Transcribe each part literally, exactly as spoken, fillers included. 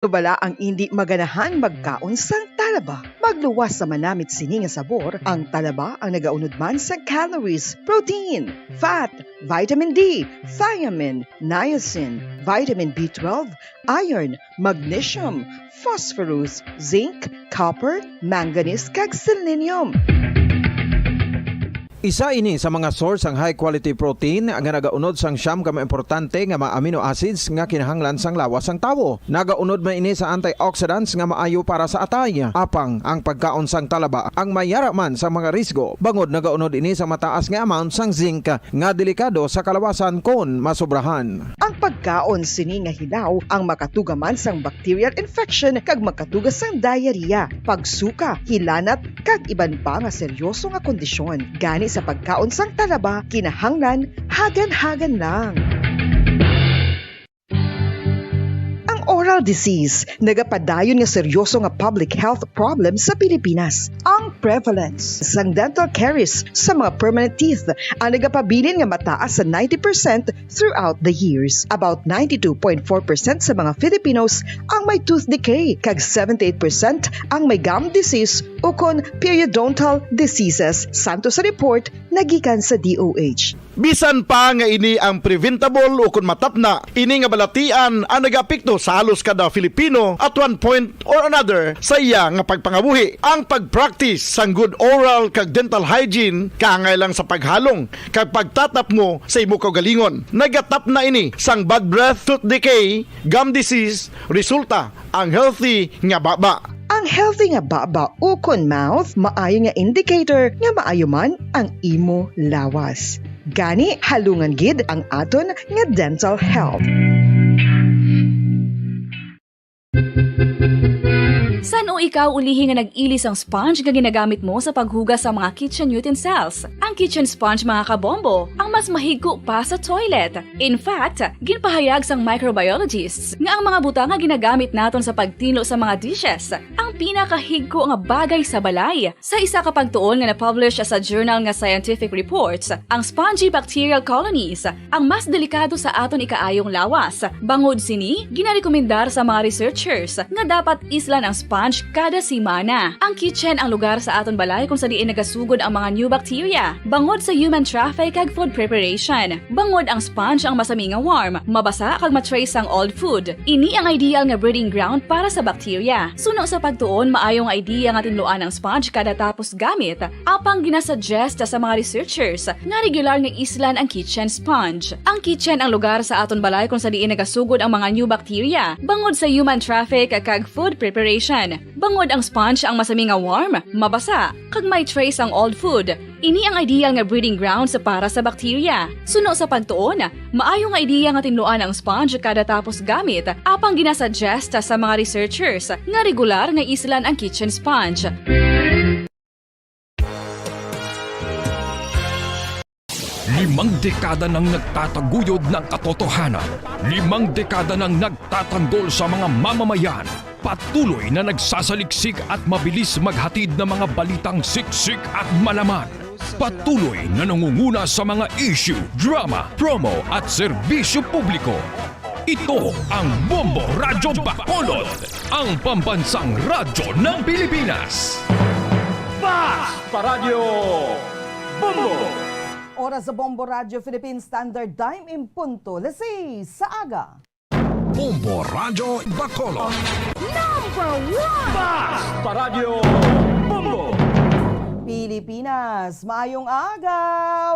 Ano bala ang indi maganahan magkaon sang talaba? Magluwas sa manamit sini nga sabor, ang talaba ang nagaunod man sa calories, protein, fat, vitamin D, thiamine, niacin, vitamin B twelve, iron, magnesium, phosphorus, zinc, copper, manganese, kag selenium. Isa ini sa mga source sang high quality protein nga nagaunod sang siyam ka mga importante nga mga amino acids nga kinahanglan sang lawas sang tawo. Nagaunod man ini sa antioxidants nga maayo para sa atay. Apang ang pagkaon sang talaba ang may yara man sang mga risgo, bangod nagaunod ini sa mataas nga amount sang zinc nga delikado sa kalawasan kon masobrahan. Ang pagkaon sini nga hilaw ang makatuga man sang bacterial infection kag makatuga sang diarrhea, pagsuka, hilanat, kag iban pa nga seryoso nga kondisyon. Gani sa pagkaon sang talaba, kinahanglan hagan-hagan lang. Ang oral disease nagapadayon nga seryoso nga public health problem sa Pilipinas. Ang prevalence sang dental caries sa mga permanent teeth ang nagapabilin nga mataas sa ninety percent throughout the years. About ninety-two point four percent sa mga Filipinos ang may tooth decay, kag seventy-eight percent ang may gum disease ukon periodontal diseases, santo sa report nga gikan sa D O H. Bisan pa nga ini ang preventable ukon matapna, ini nga balatian ang nagaapekto sa halos kada Filipino at one point or another sa iya nga pagpangabuhi. Ang pag-practice sang good oral kag dental hygiene kaangay lang sa paghalong kag pagtatapngo sa imo kaugalingon. Nagatapna ini sang bad breath, tooth decay, gum disease, resulta ang healthy nga baba. Ang healthy nga baba ukon mouth maayo nga indicator nga maayo man ang imo lawas. Gani, halungan gid ang aton nga dental health. San-o ikaw ulihi nga nag-ili sang sponge nga ginagamit mo sa paghugas sa mga kitchen utensils? Ang kitchen sponge, mga kabombo, ang mas mahigko pa sa toilet. In fact, ginpahayag sang microbiologists nga ang mga butang nga ginagamit naton sa pagtinlo sa mga dishes ang pinakahigko nga bagay sa balay. Sa isa ka pagtuon nga na-publish sa journal nga Scientific Reports, ang spongy bacterial colonies ang mas delikado sa aton ikaayong lawas. Bangod sini, ginarekomendar sa mga researchers nga dapat islan ang sponge kada semana. Ang kitchen ang lugar sa aton balay kung sa diin nagasugod ang mga new bacteria, bangod sa human traffic kag food preparation. Bangod ang sponge ang masami nga warm, mabasa kag ma-trace ang old food. Ini ang ideal nga breeding ground para sa bacteria. Suno sa pagtuon, maayo nga idea nga tinluan ang sponge kada tapos gamit. Apang ginasuggest sa mga researchers nga regular nga islan ang kitchen sponge. Ang kitchen ang lugar sa aton balay kung sa diin nagasugod ang mga new bacteria, bangod sa human traffic kag food preparation. Bangod ang sponge ang masami nga warm, mabasa, kag may trace ang old food. Ini ang ideal nga breeding grounds para sa bacteria. Suno sa pagtuon, maayo nga idea nga tinluan ang sponge kada tapos gamit, apang ginasuggest sa mga researchers nga regular nga islan ang kitchen sponge. Limang dekada nang nagtataguyod ng katotohanan. Limang dekada nang nagtatanggol sa mga mamamayan. Patuloy na nagsasaliksik at mabilis maghatid ng mga balitang siksik at malaman. Patuloy na nangunguna sa mga issue, drama, promo at serbisyo publiko. Ito ang Bombo Radyo Bacolod, ang pambansang radyo ng Pilipinas. Fast pa Radyo Bombo! Oras sa Bombo Radyo Philippine Standard Time, in punto las seis sa aga. Bombo Radyo Bacolod. Number one! Fast pa Radyo Bombo! Pilipinas, maayong aga!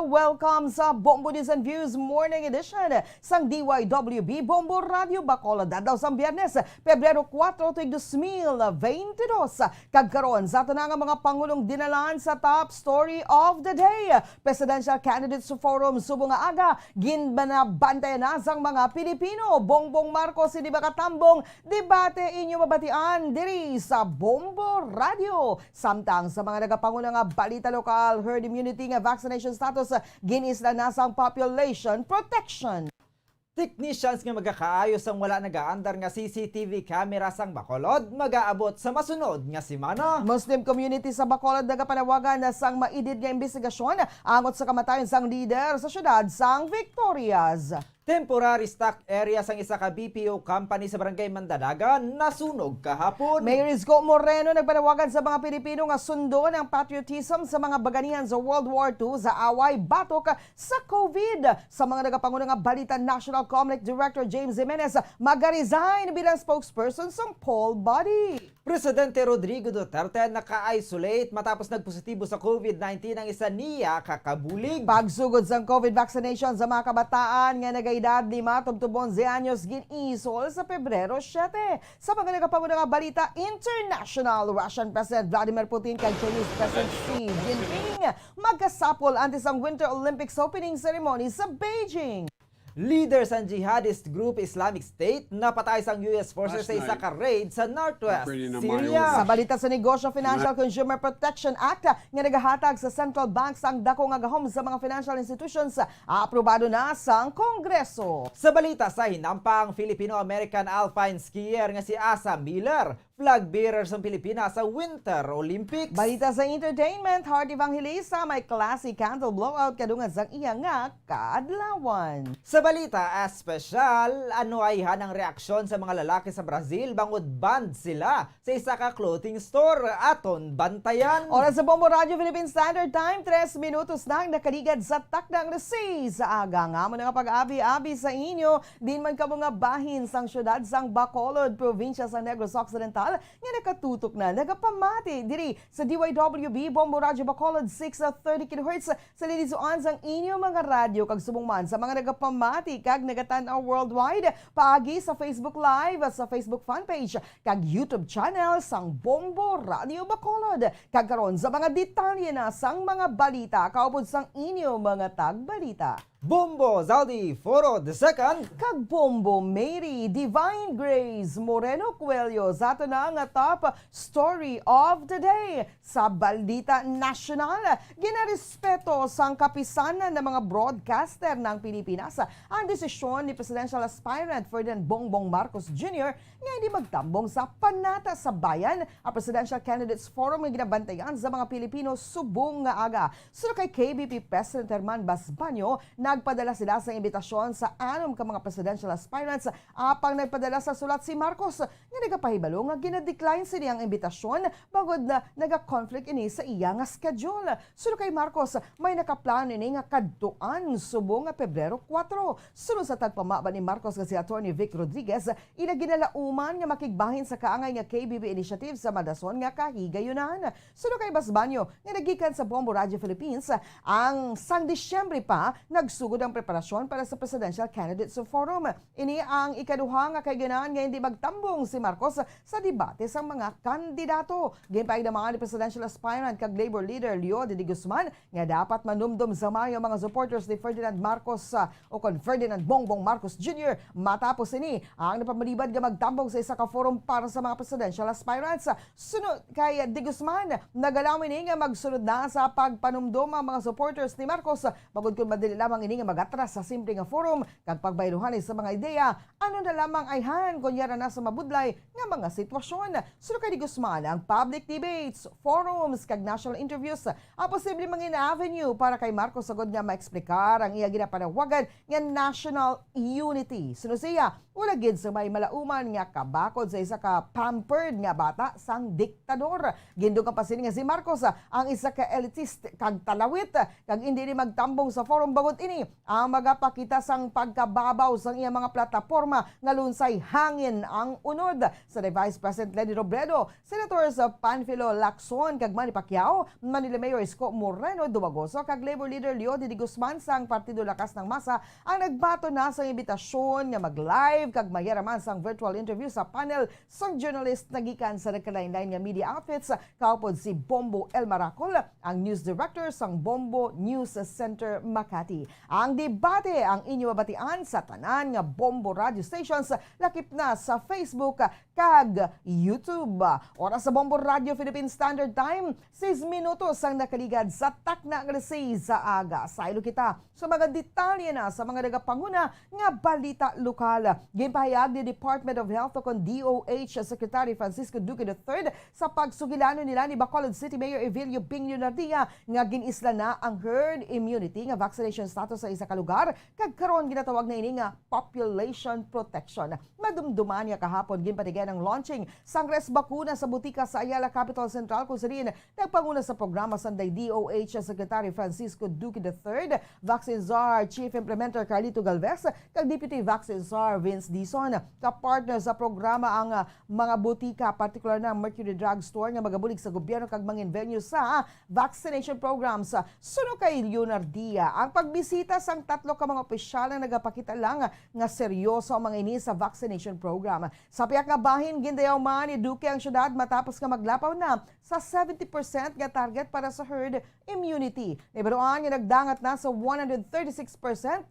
Welcome sa Bombo News and Views Morning Edition sang D Y W B Bombo Radyo Bacolod, adlaw sang Biyernes, Pebrero kuwatro, tuig dos mil beintidos. Kag karon, sa aton nga mga pangulong dinalan sa top story of the day, Presidential Candidates Forum subong nga aga, ginbanabantayan na sang mga Pilipino. Bongbong Marcos hindi makatambong, debate inyo mabatian diri sa Bombo Radio. Samtang sa mga nagapanguna nga balita lokal, herd immunity nga vaccination status, gin-isla na sang population protection. Technicians nga magakaayo sang wala nagaandar nga C C T V camera sang Bacolod magaabot sa masunod nga semana. Muslim community sa Bacolod nagapanawagan na sang maidid nga imbestigasyon angot sa kamatayon sang lider sa siyudad sang Victorias. Temporary stock area sang isa ka B P O company sa Barangay Mandalaga nasunog kahapon. Mayor Isko Moreno nagpanawagan sa mga Pilipino nga sundon ang patriotism sa mga baganihan sa World War Two sa away batok sa COVID. Sa mga nagapanguna nga balita, National Comelec Director James Jimenez magaresign bilang spokesperson sang poll body. Presidente Rodrigo Duterte naka-isolate matapos nagpositibo sa COVID nineteen ang isa niya ka kabulig. Pagsugod sang COVID vaccination sa mga kabataan nga nagaedad lima tubtob onse anyos gin-isol sa Pebrero siete. Sa mga nagapanguna nga balita international, Russian President Vladimir Putin kag Chinese President Xi Jinping magkasapol antes ang Winter Olympics opening ceremony sa Beijing. Leader sang jihadist group Islamic State napatay sang U S forces sa isa ka raid sa northwest Syria. Sa balita sa negosyo, Financial Consumer Protection Act nga nagahatag sa central bank sang dako nga gahom sa mga financial institutions, aprobado na sang Kongreso. Sa balita sa hinampang, Filipino-American alpine skier nga si Asa Miller flag bearer sang Pilipinas sa Winter Olympics. Balita sa entertainment, heart evangelista may classy candle blowout kadungan sang iya nga kaadlawan. Sa balita espesyal, ano ayhan ang reaksyon sa mga lalaki sa Brazil bangod banned sila sa isa ka clothing store? Aton bantayan. Oras sa Bombo Radio Philippine Standard Time, tres minutos na ang nakaligad sa takna nga alas sais sa aga. Nga mo na nga pag-abi-abi sa inyo, din man kamo nga bahin sang siyudad sang Bacolod, probinsya sa Negros Occidental, nga nakatutok na, nagapamati diri sa D Y W B Bombo Radyo Bacolod, six thirty kilohertz sa linisoan sang inyo mga radyo, kag subong man sa mga nagapamati kag nagatan-aw worldwide paagi sa Facebook Live, sa Facebook fan page, kag YouTube channel sang Bombo Radyo Bacolod. Kag karon sa mga detalye na sang mga balita kaupod sang inyo mga tagbalita. Bombo Zaldi Foro the second. Kag Bombo Mary Divine Grace Moreno Cuello sa ato na nga top story of the day. Sa balita nasyonal, ginarespeto sang kapisan na mga broadcaster ng Pilipinas ang desisyon ni presidential aspirant Ferdinand Bongbong Marcos Junior nga hindi magtambong sa Panata sa Bayan, ang Presidential Candidates Forum nga ginabantayan sa mga Pilipino subong nga aga. Suno kay K B P President Herman Basbaño, nagpadala sila sa imbitasyon sa anom ka mga presidential aspirants, apang nagpadala sa sulat si Marcos nga nagapahibalo nga gina-decline sini ang imbitasyon bangod na naga-conflict ini sa iya nga schedule. Suno kay Marcos, may nakaplano ini nga kadtuan subong nga Pebrero kuwatro. Suno sa tagpamaba ni Marcos nga si Attorney Vic Rodriguez, ila ginalauman nga makigbahin sa kaangay nga K B P initiative sa madason nga kahigayunan. Suno kay Basbaño, nga nagikan sa Bombo Radio Philippines, ang sang Disyembre pa nagsugod ang preparasyon para sa Presidential Candidates Forum. Ini ang ikaduha nga kahigayunan nga hindi magtambong si Marcos sa debate sang mga kandidato. Ginpahigda man ni presidential aspirant kag Labor leader Leo Dede Guzman nga dapat manumdom sa Mayo ang mga supporters ni Ferdinand Marcos, ah, o kon Ferdinand Bongbong Marcos Junior matapos ini ang napamalibad nga magtambong sa isa ka forum para sa mga presidential aspirants. Suno kay De Guzman, nagalaom ini nga magsunod na sa pagpanumdom ang mga supporters ni Marcos, bangod kon madali lamang ini nga magatras sa simple nga forum kag pagbayluhan sa mga ideya, ano na lamang ayhan kon yara na sa mabudlay nga mga sitwasyon. Suno kay De Guzman, ang public debates, forums, kag national interviews ang posible mangin avenue para kay Marcos sagod nga maeksplikar ang iya ginapanawagan nga national unity. Suno siya, wala gid sa may malauman nga kabakod sa isa ka pampered nga bata sang diktador. Gindugang pa sini nga si Marcos, ah, ang isa ka elitist kag talawit, kag hindi ni magtambong sa forum bangod ini ang magapakita sang pagkababaw sang iya mga plataporma nga lunsay hangin ang unod. Sa ni Vice President Leni Robredo, Senators Panfilo Lacson kag Manny Pacquiao, Manila Mayor Isko Moreno Dumagoso kag Labor Leader Leo Dede Guzman sang Partido Lakas ng Masa ang nagbaton na sang imbitasyon nga mag-live kag mayara man sang virtual interview sa panel sang journalist nga gikan sa nagkalainlain nga media outfits, kaupod si Bombo El Maracol, ang news director sang Bombo News Center Makati. Ang debate ang inyo mabatian sa tanan nga Bombo radio stations, lakip na sa Facebook kag YouTube. Oras sa Bombo Radio Philippine Standard Time, sis minutos ang nakaligad sa takna nga alas sais sa aga. Saylo kita sa mga detalye na sa mga nagapanguna nga balita lokal. Ginpahayag ni Department of Health o kon D O H Secretary Francisco Duque the third sa pagsugilanon nila ni Bacolod City Mayor Evilio Bing Leonardia nga gin-isla na ang herd immunity nga vaccination status sa isa ka lugar, kag karon ginatawag na ini nga population protection. Madumduman nga kahapon ginpatigayon ang launching sang res bakuna sa butika sa Ayala Capital Central, kung sa diin nagpanguna sa programa sanday D O H Secretary Francisco Duque the third, Vaccine Czar Chief Implementer Carlito Galvez, kag Deputy Vaccine Czar Vince Dizon. Kapartner sa programa ang, ah, mga butika, partikular na ang Mercury Drug Store nga magabulig sa gobyerno kag mangin venue sa vaccination programs. Suno kay Leonardia, ang pagbisita sang tatlo ka mga opisyal ang nagapakita lang nga seryoso ang mga ini sa vaccination program. Sa pihak nga bahin, gindayaw man ni Duque ang syudad matapos nga maglapaw na sa seventy percent nga target para sa herd immunity. Nahibaluan nga nagdangat na sa one hundred thirty-six percent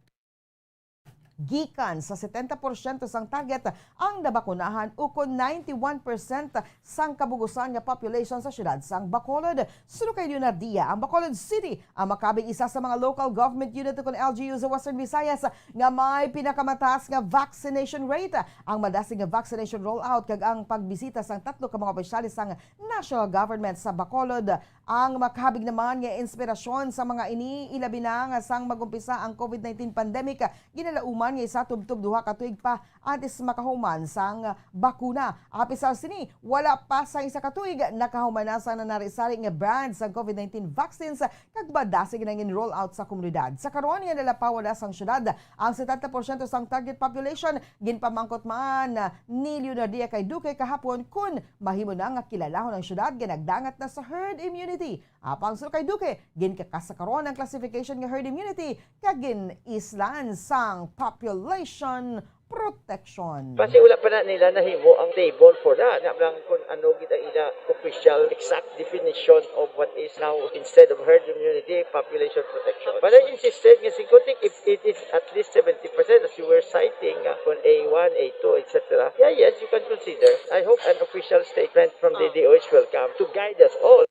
gikan sa setenta porsyento sang target ang nabakunahan, ukon ninety-one percent sang kabugusan nga population sa siyudad sang Bacolod. Suno kay Leonardia, ang Bacolod City ang makabig isa sa mga local government unit ukon L G U sa Western Visayas nga may pinakamataas nga vaccination rate. Ang madasig nga vaccination rollout kag ang pagbisita sang tatlo ka mga opisyales sang national government sa Bacolod ang makabig naman nga inspirasyon sa mga ini, ilabi na nga sang mag-umpisa ang COVID nineteen pandemic. Ginalauman nga isa tubtob duha ka tuig pa antes makahuman sang bakuna. Apisar sini, wala pa sa isa ka tuig nakahuman na sang nanari-sari nga brand sang COVID nineteen vaccines kag madasig na gin-roll out sa komunidad. Sa karon nga nalapawan na sang syudad ang setenta porsyento sang target population, ginpamangkot man ni Leonardia kay Duque kahapon kon mahimo na nga kilalahon ang syudad nga nagdangat na sa herd immunity. Apang suno kay Duque, ginkakasa karon ang classification nga herd immunity kag gin-islan sang population protection. Kasi wala pa na nila nahimo ang table for that. Nga lang kung ano gid ang ila official exact definition of what is now, instead of herd immunity, population protection. But I insisted nga si Kutik, if it is at least seventy percent, as you were citing, uh, kung A one, A two, et cetera. Yeah, yes, you can consider. I hope an official statement from the D O H will come to guide us all.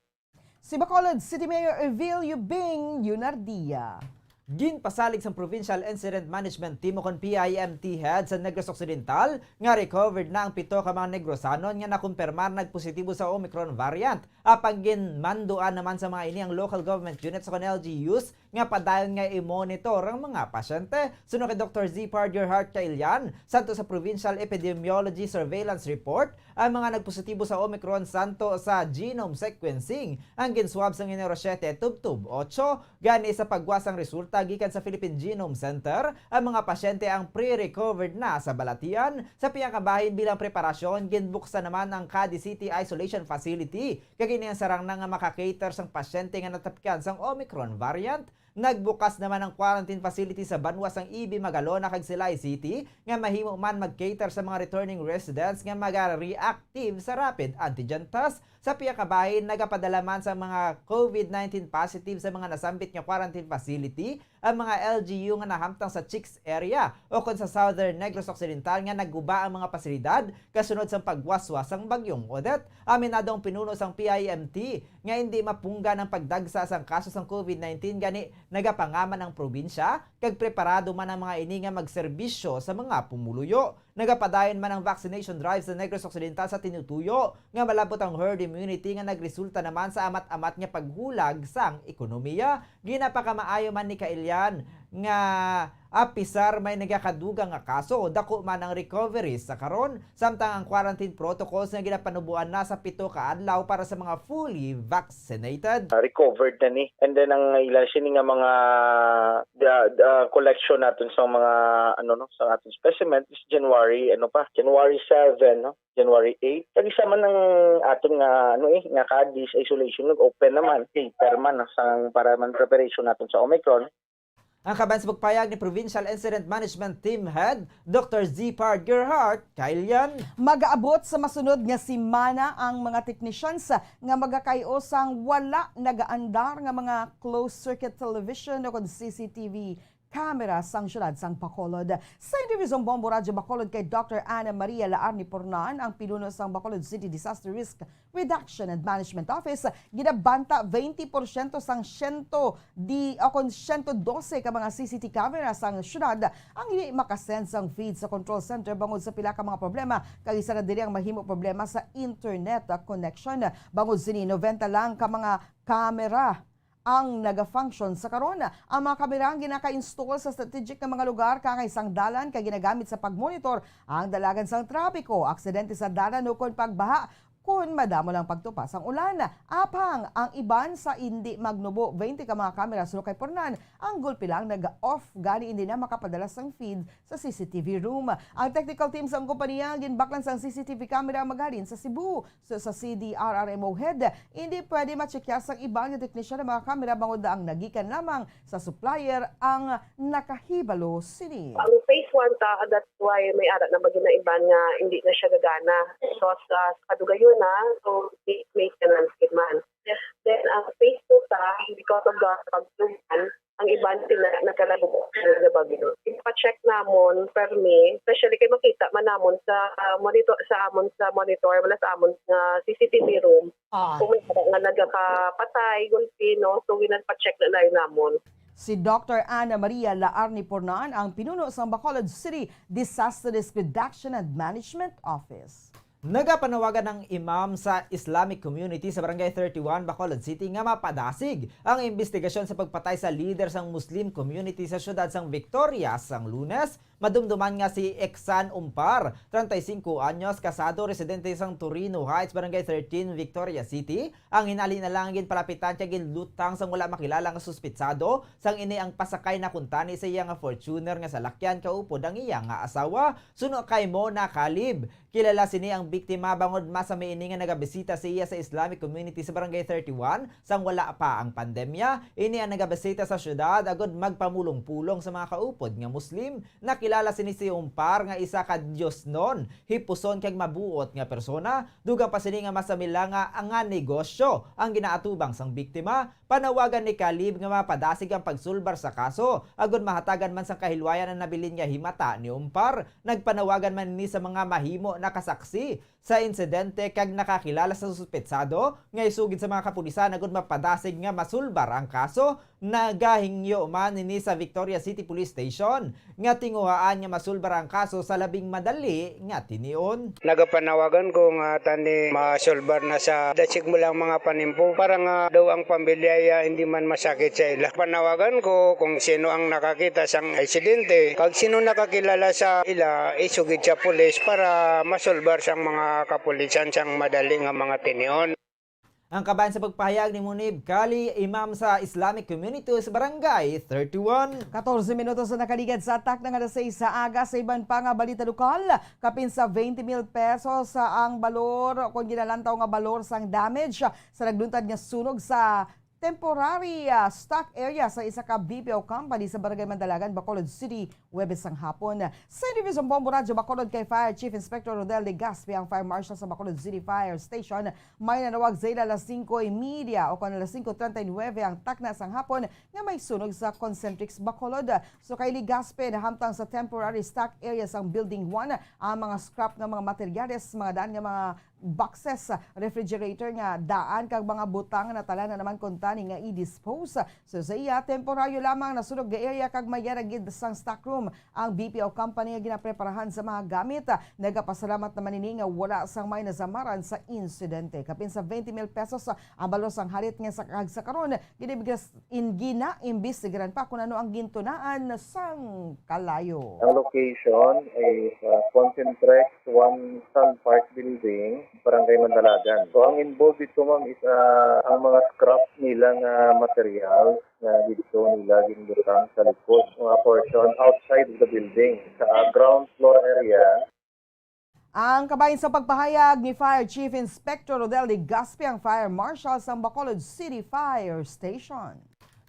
Si Bacolod City Mayor Evilio Bing Leonardia. Ginpasalig sang Provincial Incident Management Team o kon P I M T head sa Negros Occidental nga recovered na ang pito ka mga Negrosanon nga nakumpirmar nagpositibo sa Omicron variant. Apang ginmanduan naman sa mga ini ang local government units o kon L G Us nga padayon nga i-monitor ang mga pasyente. Suno kay Doktor Zipard Gerhart Kailian, santo sa Provincial Epidemiology Surveillance Report, ang mga nagpositibo sa Omicron santo sa genome sequencing ang ginswab sang Enero siete tubtob otso. Gani, sa pagwa sang resulta gikan sa Philippine Genome Center, ang mga pasyente ang pre-recovered na sa balatian. Sa pihak nga bahin, bilang preparasyon, ginbuksan naman ang Cadiz City Isolation Facility, kag ini ang sarang na nga maka-cater sang pasyente nga natapikan sang Omicron variant. Nagbukas naman ang quarantine facility sa banwa sang E B Magalona kag Silay City nga mahimo man mag-cater sa mga returning residents nga maga-reactive sa rapid antigen test. Sa pihak nga bahin, nagapadala man sa mga COVID nineteen positive sa mga nasambit nga quarantine facility ang mga L G U nga nahamtang sa Chicks area o kon sa Southern Negros Occidental nga nagguba ang mga pasilidad kasunod sang pagwaswas sang Bagyong Odette. Aminado ang pinuno sang P I M T nga indi mapunggan ang pagdagsa sang kaso sang COVID nineteen, gani nagapangaman ang probinsya kag preparado man ang mga ini nga magserbisyo sa mga pumuluyo. Nagapadayon man ang vaccination drive sa Negros Occidental sa tinutuyo nga malabot ang herd immunity nga nagresulta naman sa amat-amat nga paghulag sang ekonomiya. Ginapakamaayo man ni Kailian nga apisar may nagakadugang nga kaso, dako man ang recovery sa karon, samtang ang quarantine protocols nga ginapanuboan na sa pito ka adlaw para sa mga fully vaccinated. Uh, recovered na ni. And then ang ila sini nga mga the, the collection natin sa mga ano no, sa ating specimen is January ano pa, January seven, no? January eight. Kag isa man ang aton nga ano eh, nga Cadiz isolation nag-open naman, cater man no, sang para man preparation natin sa Omicron. Ang kaban sa pagpayag ni Provincial Incident Management Team Head Doktor Zipard Gerhart Kailian. Magaabot sa masunod nga semana ang mga technicians nga magakay-o sang wala nagaandar nga mga closed circuit television o kon C C T V kamera sang siyudad sang Bacolod. Sa interview sang Bombo Radyo Bacolod kay Doctor Ana Maria Laarni Pornan, ang pinuno sang Bacolod City Disaster Risk Reduction and Management Office, ginabanta twenty porsyento sang siyento di, o kon siyento dose ka mga C C T camera sang siyudad ang hindi makasend sang feed sa control center bangod sa pila ka mga problema, kag isa na diri ang mahimo problema sa internet, ah, connection. Bangod sini, noventa lang ka mga kamera ang naga-function sa karon. Ang mga kamera ang ginaka-install sa strategic nga mga lugar, kaangay sang dalan, kag ginagamit sa pagmonitor ang dalagan sang trapiko, aksidente sa dalan, ukon pagbaha kon madamo lang pagtupa sang ulan. Apang ang iban sa indi magnubo, twenty ka mga kamera suno kay Pornan ang gulpi lang nag-off, gani indi na makapadala sang feed sa C C T V room. Ang technical team sang kompanya ginbaklan sang C C T V camera maghalin sa Cebu. So, sa C D R R M O head, hindi pwede matsekyar sang iban nga teknisyan ang mga kamera bangod ang nagikan lamang sa supplier ang nakahibalo sini. Ang phase one ta, that's why may ara na ba ginaiban nga hindi na siya gagana. Because, ah, sa kadugayon na, so, ma-, maintenance gid man. Then, ang phase two ta, because of the pagtuman, ang iban sila nagkalabubo sa bagyo. Ipa-check namon, permi, especially kay makita man namon sa, ah, monitor, sa amon sa monitor, wala sa amon nga C C T V room. Ah. Kung may nga nagapatay, gulpi, no? So, ginagpa-check na lang namon. Si Doctor Ana Maria Laarni Pornan ang pinuno sang Bacolod City Disaster Risk Reduction and Management Office. Nagapanawagan ang imam sa Islamic Community sa Barangay thirty-one, Bacolod City, nga mapadasig ang imbestigasyon sa pagpatay sa lider sang Muslim community sa siyudad sang Victoria sang Lunes. Madumduman nga si Eksan Umpar, treinta y cinco anyos, kasado, residente sang Torino Heights, Barangay thirteen, Victoria City, ang hinali na lang ginpalapitan kag ginlutang sang wala makilala nga suspetsado, sang ini ang pasakay na kuntani sa iya nga Fortuner nga salakyan kaupod ang iya nga asawa. Suno kay Mona Calib, kilala sini ang biktima bangod masami ini nga nagabisita sa iya sa Islamic Community sa Barangay thirty-one sang wala pa ang pandemya. Ini ang nagabisita sa siyudad agud magpamulong-pulong sa mga kaupod nga Muslim. Nakilala sini si Umpar nga isa ka diosnon, hipuson kag mabuot nga persona. Dugang pa sini nga masami lang nga, nga negosyo ang ginaatubang sang biktima. Panawagan ni Calib nga mapadasig ang pagsulbar sa kaso agud mahatagan man sang kahilwayan ang nabilin nga himata ni Umpar. Nagpanawagan man ini sa mga mahimo nakasaksi sa insidente kag nakakilala sa suspetsado nga isugid sa mga kapulisan agud mapadasig nga masulbar ang kaso. Nagahingyo man ini sa Victoria City Police Station nga tinguhaan nga masulbar ang kaso sa labing madali nga tinion. Nagapanawagan ko nga tani masulbar na sa dasig mo lang mga panimpo para nga daw ang pamilya ya hindi man masakit sa ila. Panawagan ko kung sino ang nakakita sang insidente kag sino nakakilala sa ila, isugid sa pulis para masulbar sang mga kapulisan sang madali nga mga tinion. Ang kabahin sa pagpahayag ni Munib Kali, imam sa Islamic Community sa Barangay thirty-one. Katorse minutos na nakaligad sa takna nga alas sais sa aga. Sa iban pa nga balita lokal, kapin sa twenty mil pesos ang balor kon ginalantaw nga balor sang damage sa nagluntad nga sunog sa temporary, ah, stock area sa isa ka B P O company sa Barangay Mandalagan, Bacolod City, Huwebes sang hapon. Sa interview sa Bombo Radyo Bacolod kay Fire Chief Inspector Rodel Legaspi, ang Fire Marshal sa Bacolod City Fire Station, may nanawag sa ila alas singko y media o kon alas singko treinta y nueve ang takna sang hapon nga may sunog sa Concentrix Bacolod. So kay Legaspi, nahamtang sa temporary stock area sang Building one ang mga scrap nga mga materyales, mga daan nga mga boxes, refrigerator nga daan kag mga butang nga natala na naman kuntani nga i-dispose. So sa iya, temporaryo lamang nasunog nga area kag may yara gid sang stock room ang B P O company nga ginapreparahan sa mga gamit. Nagapasalamat naman ini nga wala sang may nasamaran sa insidente. Kapin sa twenty mil pesos ang balor sang halit nga sa, kag sa karon, ginibigras-, in-, ginaimbestigaran pa kung ano ang gintunaan sang kalayo. Ang location is, uh, Concentrix one Sun Park Building, Barangay Mandalagan. So, ang involved dito, ma'am, is, uh, ang mga scrap nila nga material nga dito nila ginbutang sa likod, mga portion outside of the building, sa, uh, ground floor area. Ang kabahin sa pagpahayag ni Fire Chief Inspector Rodel Legaspi, ang Fire Marshal sang Bacolod City Fire Station.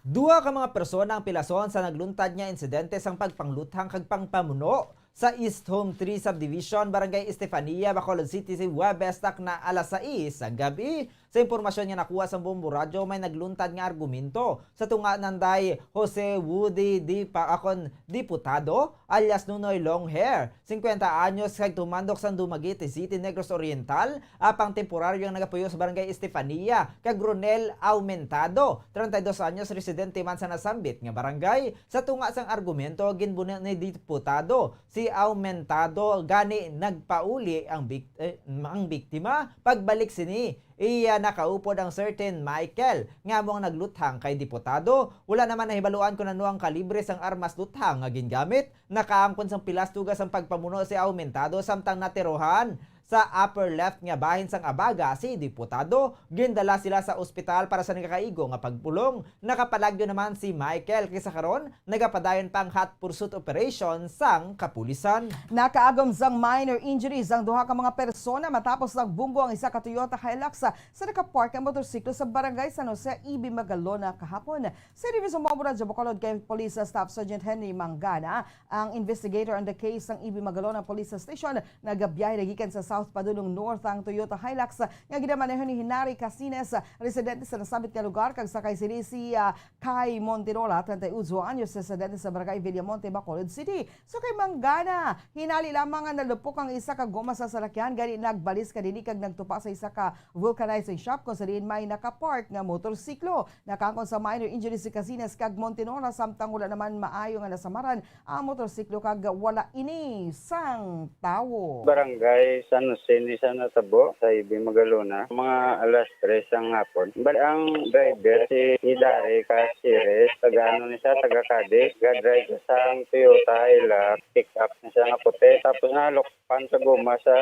Duha ka mga persona ang pilason sa nagluntad nga insidente sang pagpangluthang kag pangpamuno sa East Home Three Subdivision, Barangay Estefania, Bacolod City, si Huwebes, takna alas sais sang gab-i. Sa impormasyon nga nakuha sa Bombo Radyo, may nagluntad nga argumento sa tunga nanday Jose Woody Di Pa-, akon, Diputado, alias Nunoy Long Hair, singkwenta anyos, kag tumandok sang Dumaguete City, Negros Oriental, apang temporaryo nga nagapuyo sa Barangay Estefania, kag Ronel Aumentado, treinta y dos anyos, residente man sa nasambit nga barangay. Sa tunga sang argumento, ginbuno ni Diputado si Aumentado, gani nagpauli ang bik-, eh, ang biktima. Pagbalik sini, iya nakaupod ang certain Michael nga amo ang nagluthang kay Diputado. Wala naman nahibaluan kon ano ang kalibre sang armas luthang nga gingamit. Nakaangkon sang pilas tugas ang pagpamuno si Aumentado, samtang natirohan sa upper left nga bahin sang abaga si Diputado. Gindala sila sa ospital para sa nagakaigo nga pagpulong. Nakapalagyo naman si Michael, kay sa karon nagapadayon pa ang hot pursuit operation sang kapulisan. Nakaagom sang minor injuries ang duha ka mga persona matapos nagbunggo ang isa ka Toyota Hilux sa nakapark nga motorsiklo sa Barangay San Jose, Ibi, Magalona kahapon. Sa interview sa Bombo Radyo Bacolod kay Police Staff Sergeant Henry Mangana, ang investigator on the case sang Ibi, Magalona Police Station, nagabiyahe na gikan sa south padulong north ang Toyota Hilux nga ginamaneho ni Hinari Casines, residente sa nasambit nga lugar, kag sakay sini si, ah, Kai Montirola, treinta y ocho anyos, residente sa Barangay Villamonte, Bacolod City. So kay Mangana, hinali lamang nga nalupok ang isa ka goma sa salakyan, gani nagbalis ka dili kag nagtupa sa isa ka vulcanizing shop kung sa diin may nakapark nga motorsiklo. Nakaangkon sa minor injury si Casines kag Montinora, samtang wala naman maayo nga nasamaran ang motorsiklo kag wala ini sang tawo. Barangay San Jose ni sa natabo sa Ibi, Magalona, mga alas tres ang hapon. Bali, ang driver si Hidari Casires, taga ano ni siya, taga Cadiz. Ga-drive siya sang Toyota Hilux, pick up na siya nga puti. Tapos nalok pan sa goma sa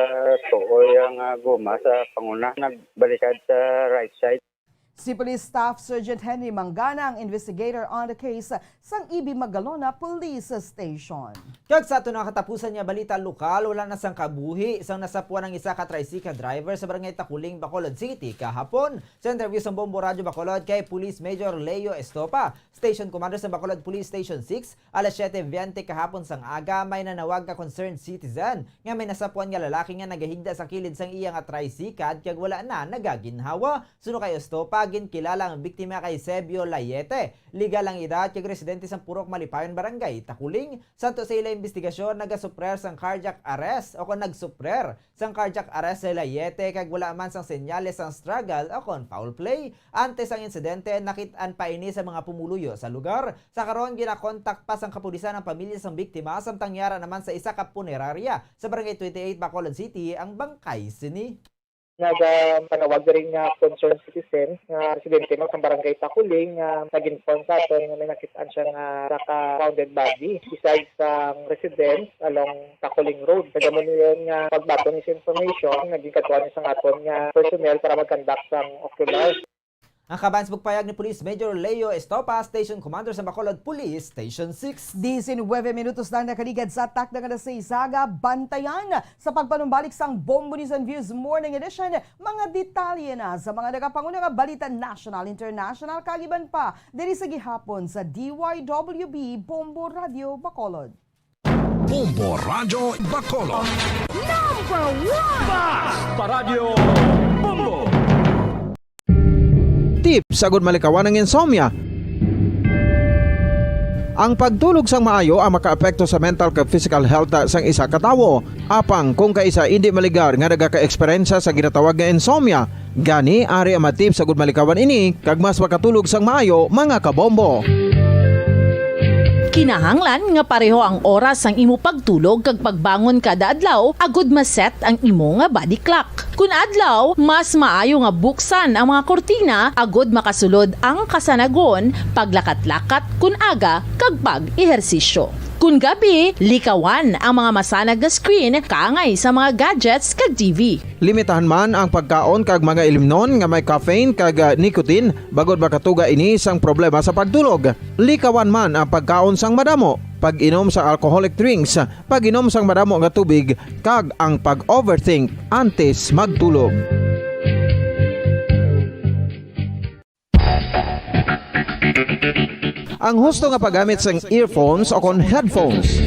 tuoy ang, ah, goma sa panguna. Nagbalikad sa right side. Si Police Staff Sergeant Henry Mangana ang investigator on the case sang Ibi, Magalona Police Station. Kag sa aton nga katapusan nga balita lokal, wala na sang kabuhi sang nasapuan ang isa ka tricycle driver sa Barangay Taculing, Bacolod City kahapon. Sa interview sa Bombo Radyo Bacolod kay Police Major Leo Estopa, Station Commander sa Bacolod Police Station Six, alas siyete bente kahapon sang aga, may nanawag nga concerned citizen nga may nasapuan nga lalaki nga nagahigda sa kilid sang iya nga tricycle kag wala na nagaginhawa. Suno kay Estopa, ginkilala ang biktima kay Sebio Layete, legal ang edad kag residente sang Purok Malipayon, Barangay Taculing. Santo sa ila investigasyon, nagasuprer sang cardiac arrest o kon nagsuprer sang cardiac arrest si Layete kag wala man sang senyales sang struggle o kon foul play. Antes sang insidente, nakit-an pa ini sa mga pumuluyo sa lugar. Sa karon, ginakontak pa sang kapulisan ang pamilya sang biktima, samtang yara naman sa isa ka punerarya sa Barangay Twenty-eight, Bacolod City, ang bangkay sini. Nagapanawag diri nga concerned citizen nga residente man sa Barangay Taculing nga nag-inform sa aton nga may nakit-an siya nga isa ka found dead body beside sa residence along Taculing Road. Sa damo niya nga pagbaton sa information, naging kadtuan sa aton nga personnel para mag-conduct sang ocular. Ang kaban sa pagpayag ni Police Major Leo Estopa, Station Commander sa Bacolod Police Station Six. Diecinueve minutos lang nakaligad sa takna nga alas sais sa aga. Bantayan sa pagpanumbalik sang Bombo News and Views Morning Edition, mga detalye na sa mga nagapanguna nga balita national, international, kag iban pa diri sa gihapon sa D Y W B Bombo Radio Bacolod. Bombo Radyo Bacolod. Number one! Basta Radyo Bombo! Tips agud malikawan ang insomnia. Ang pagtulog sang maayo ang makaapekto sa mental kag physical health sang isa ka tawo. Apang kung kaisa indi maligar nga nagaka-eksperyensya sa ginatawag nga insomnia, gani ari ang mga tips agud malikawan ini kag mas makatulog sang maayo, mga kabombo. Kinahanglan nga pareho ang oras sang imo pagtulog kag pagbangon kada adlaw agud ma-set ang imo nga body clock. Kun adlaw, mas maayo nga buksan ang mga kurtina agud makasulod ang kasanagon, paglakat-lakat kun aga, kag pag-ehersisyo. Kun gabi, likawan ang mga masanag nga screen kaangay sa mga gadgets kag T V. Limitahan man ang pagkaon kag mga ilimnon nga may caffeine kag, ah, nicotine, bangod makatuga ini sang problema sa pagtulog. Likawan man ang pagkaon sang madamo, pag-inom sa alcoholic drinks, pag-inom sang madamo nga tubig, kag ang pag-overthink antes magtulog. Ang husto nga paggamit sang earphones o kon headphones.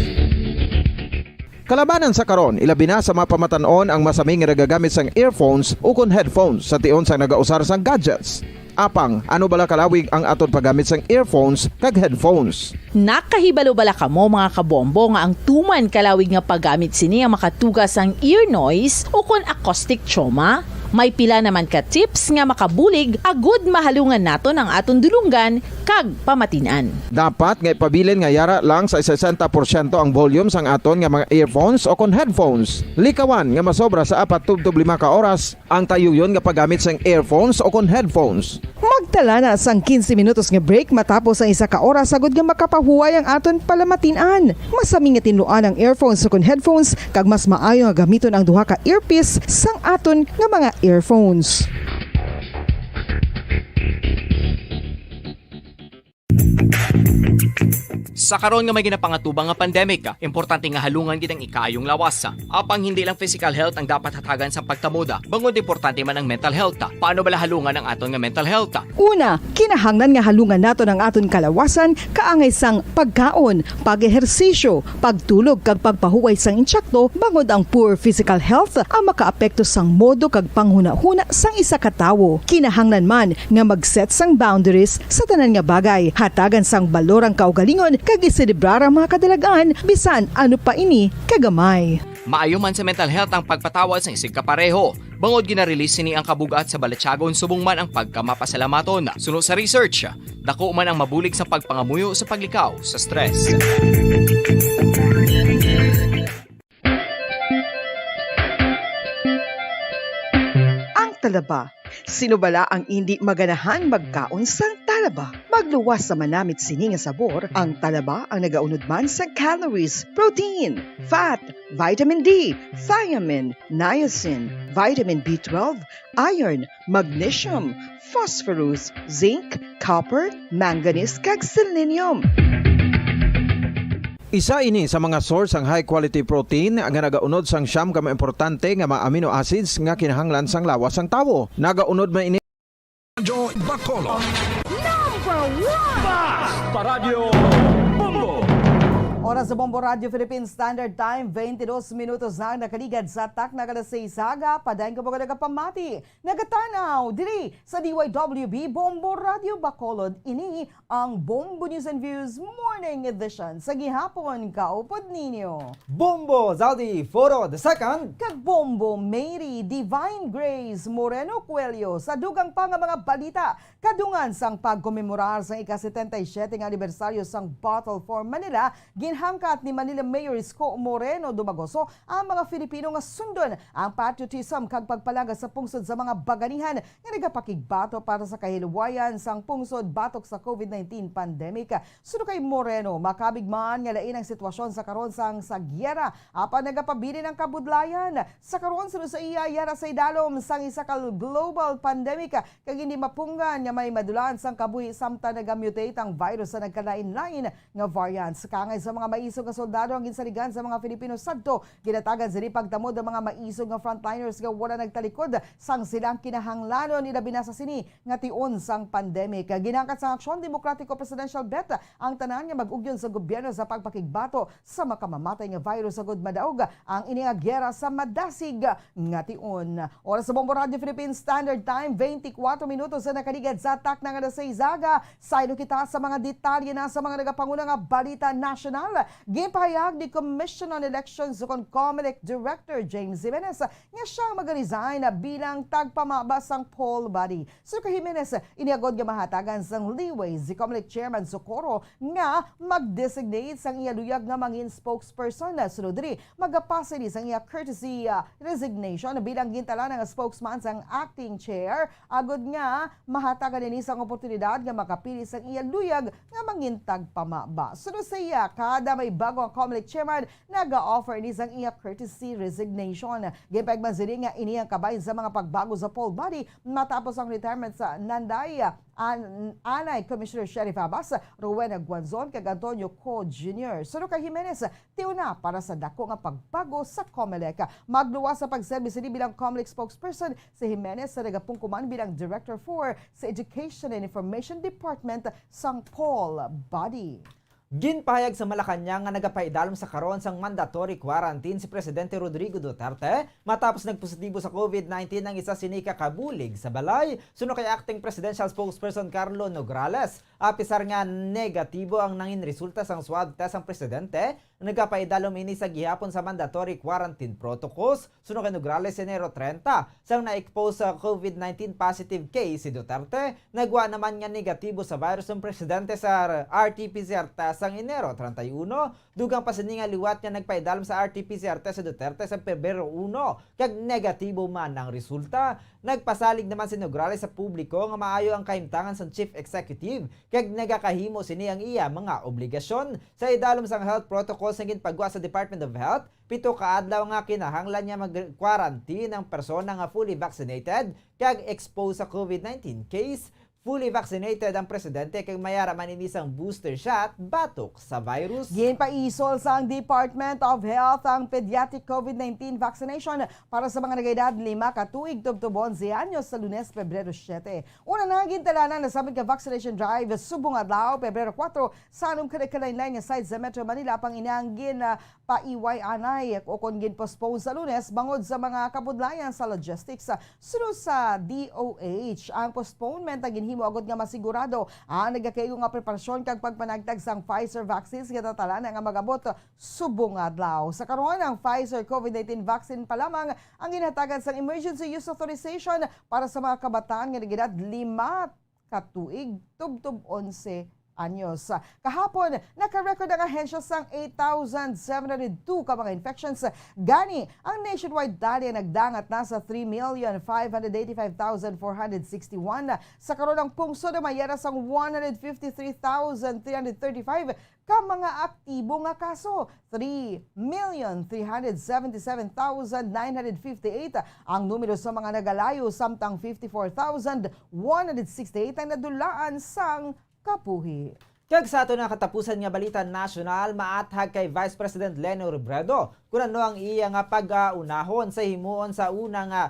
Kalabanan sa karon, ilabi na sa mga pamatan-on ang masami nga nagagamit sang earphones ukon headphones sa tion sang nagausar sang gadgets. Apang, ano bala kalawig ang aton paggamit sang earphones kag headphones? Nakahibalo bala kamo, mga kabombo, nga ang tuman kalawig nga paggamit sini ang makatuga sang ear noise ukon acoustic trauma? May pila naman ka tips nga makabulig agud mahalungan naton ang aton dulonggan kag pamatin-an. Dapat nga ipabilin nga yara lang sa sesenta porsyento ang volume sang aton nga mga earphones ukon headphones. Likawan nga masobra sa apat tubtob lima ka oras ang tayuyon nga paggamit sang earphones ukon headphones. Magtala na sang quince minutos nga break matapos ang isa ka oras, agud nga makapahuway ang aton palamatin-an. Masami nga tinluan ang earphones ukon headphones, kag mas maayo nga gamiton ang duha ka earpiece sang aton nga mga earphones. Sa karon nga may ginapangatubang nga pandemic, importante nga halungan gid ang ikaayong lawas. Apang hindi lang physical health ang dapat hatagan sa pagtamod, bangod importante man ang mental health. Paano bala halungan ang aton nga mental health? Una, kinahanglan nga halungan naton ang aton kalawasan kaangay sang pagkaon, pag-ehersisyo, pagtulog kag pagpahuway sang insakto, bangod ang poor physical health ang makaapekto sang modo kag panghunahuna sang isa ka tawo. Kinahanglan man nga mag-set sang boundaries sa tanan nga bagay, hatagan sang balor ang kaugalingon kag iselebrar ang mga kadalag-an, bisan ano pa ini kagamay. Maayo man sa mental health ang pagpatawad sang isigkapareho, bangod gina-release sini ang kabug-at sa balatyagon subong man ang pagkamapasalamaton. Suno sa research, dako man ang mabulig sa pagpangamuyo sa paglikaw sa stress. Ang talaba. Sino bala ang indi maganahan magkaon sang talaba? Magluwas sa manamit sini nga sabor, ang talaba ang nagaunod man sa calories, protein, fat, vitamin D, thiamine, niacin, vitamin B twelve, iron, magnesium, phosphorus, zinc, copper, manganese, kag selenium. Isa ini sa mga source sang high quality protein nga nagaunod sang siyam ka mga importante nga mga amino acids nga kinahanglan sang lawas sang tawo. Nagaunod man ini Radyo Bacolod. Number one! Basta Radyo Bombo! Oras sa Bombo Radyo Philippine Standard Time, twenty-dos minutos na ang nakaligad sa takna alas seis aga. Padayon kamo nga nagapamati, nagatanaw diri sa D Y W B Bombo Radyo Bacolod. Ini ang Bombo News and Views Morning Edition sa gihapon. Kaupod ninyo Bombo Zaldi Foro the second. Kag Bombo Mary Divine Grace Moreno Coelho. Sa dugang pa nga mga balita, kadungan sang pagkomemorar sang ika-setenta y siyete nga anibersaryo sang Bottle for Manila, ginhangkat ni Manila Mayor Isko Moreno Dumagoso ang mga Filipino nga sundon ang patriotism kag pagpalangga sa pungsod sa mga baganihan nga nagapakigbato para sa kahilwayan sang pungsod batok sa COVID nineteen pandemic. Suno kay Moreno, makabig man nga lain ang sitwasyon sa karon sang sa giyera, apan nagapabilin ang kabudlayan. Sa karon, suno sa iya, yara sa idalom sang isa ka global pandemic, kag hindi mapunggan nga may madulaan sang kabuhi samtang nagamutate ang virus sa nagkalain-lain nga variants. Kaangay sa mga maisog nga soldado ang ginsaligan sa mga Filipino sadto, ginatagan sini pagtamod ang mga maisog nga frontliners nga wala nagtalikod sang silang kinahanglanon, ilabi na sa sini nga tion sang pandemic. Ginangkat sang Aksyon Demokratiko Presidential Bet ang tanan nga mag-ugyon sa gobyerno sa pagpakigbato sa makamamatay nga virus, agud madaog ang ini nga giyera sa madasig nga tion. Oras sa Bombo Radyo Philippine Standard Time, twenty-four minutos na nakaligad sa takna nga alas seis aga. Saylo kita sa mga detalye na sa mga nagapanguna nga balita nasyonal. Ginpahayag ni Commission on Elections ukon Comelec Director James Jimenez nga siya ang mag-resign bilang tagpamaba sang poll body. Suno kay Jimenez, ini agod nga mahatagan sang leeway si Comelec Chairman Socorro nga mag-designate sang iya luyag nga mangin spokesperson. Sunod diri, magapasa ini sang iya courtesy, ah, resignation bilang gintalaan nga spokesman sang acting chair, agod nga mahatagan ini sang oportunidad nga makapili sang iya luyag nga mangin tagpamaba. Sunod sa iya, kada may bago ang Comelec Chairman, naga-offer ini sang iya courtesy resignation. Ginpahayag man sini nga ini ang kabahin sa mga pagbago sa poll body matapos ang retirement sa Nanday, An-, Anay Commissioner Sheriff Abbas, Rowena Guanzon, kag Antonio Co Junior. Suno kay Jimenez, tion na para sa dako nga pagbago sa Comelec. Magluwas sa pagserbi sini bilang Comelec spokesperson si Jimenez sa nagapungko man bilang Director four sa Education and Information Department sang poll body. Ginpahayag sa Malacañang nga nagapaidalom sa karon sang mandatory quarantine si Presidente Rodrigo Duterte matapos nagpositibo sa COVID nineteen ang isa sini ka kabulig sa balay. Suno kay Acting Presidential Spokesperson Carlo Nograles, apisar nga negatibo ang nangin resulta sang swab test ang presidente, nagapaidalom ini sa gihapon sa mandatory quarantine protocols. Suno kay Nograles, Enero treinta, sang na-expose sa COVID nineteen positive case si Duterte, nagwa naman nga negatibo sa virus ang presidente sa R T P C R test sang Enero treinta y uno. Dugang pa sini nga liwat nga nagpaidalom sa R T P C R test si Duterte sa Pebrero uno, kag negatibo man ang resulta. Nagpasalig naman si Nograles sa publiko nga maayo ang kahimtangan sang chief executive, kag nagakahimo sini ang iya mga obligasyon. Sa idalom sang health protocols nga ginpagwa sa Department of Health, pito ka adlaw nga kinahanglan nga mag-quarantine ang persona nga fully vaccinated kag exposed sa COVID nineteen case. Fully vaccinated ang presidente kag mayara man ini sang booster shot batok sa virus. Ginpaisol sang Department of Health ang pediatric COVID nineteen vaccination para sa mga nagaedad lima ka tuig tubtob onse anyos sa Lunes, Pebrero siete. Una na, gintalanan na sa ka vaccination drive subong adlaw, Pebrero kuwatro, sa anom ka nagkalain-lain nga site sa Metro Manila, panginangin na paiway anay o kon gin-postpone sa Lunes bangod sa mga kabudlayan sa logistics. Suno sa D O H, ang postponement ang ginhimo agod nga masigurado ang nagakaigo nga preparasyon kag pagpanagtag sang Pfizer vaccines nga tatala na nga mag-abot subong adlaw. Sa karon, ang Pfizer COVID nineteen vaccine pa lamang ang ginhatagan sang emergency use authorization para sa mga kabataan nga nag-edad lima ka tuig tubtob onse anyos. Kahapon, naka-record ang ahensya sang eight thousand seven hundred two ka mga infections. Gani, ang nationwide tally nagdangat na sa three million five hundred eighty-five thousand four hundred sixty-one. Sa karon, ang pungsod mayara sang one hundred fifty-three thousand three hundred thirty-five ka mga aktibo nga kaso. Three million three hundred seventy-seven thousand nine hundred fifty-eight ang numero sa mga nagalayo, samtang fifty-four thousand one hundred sixty-eight ang nadulaan sang kapuhi. Kag sa ato na katapusan nga balita nasyonal, maathag kay Vice President Leni Robredo kun ano ang iya nga pag-aunahon sa himuon sa una nga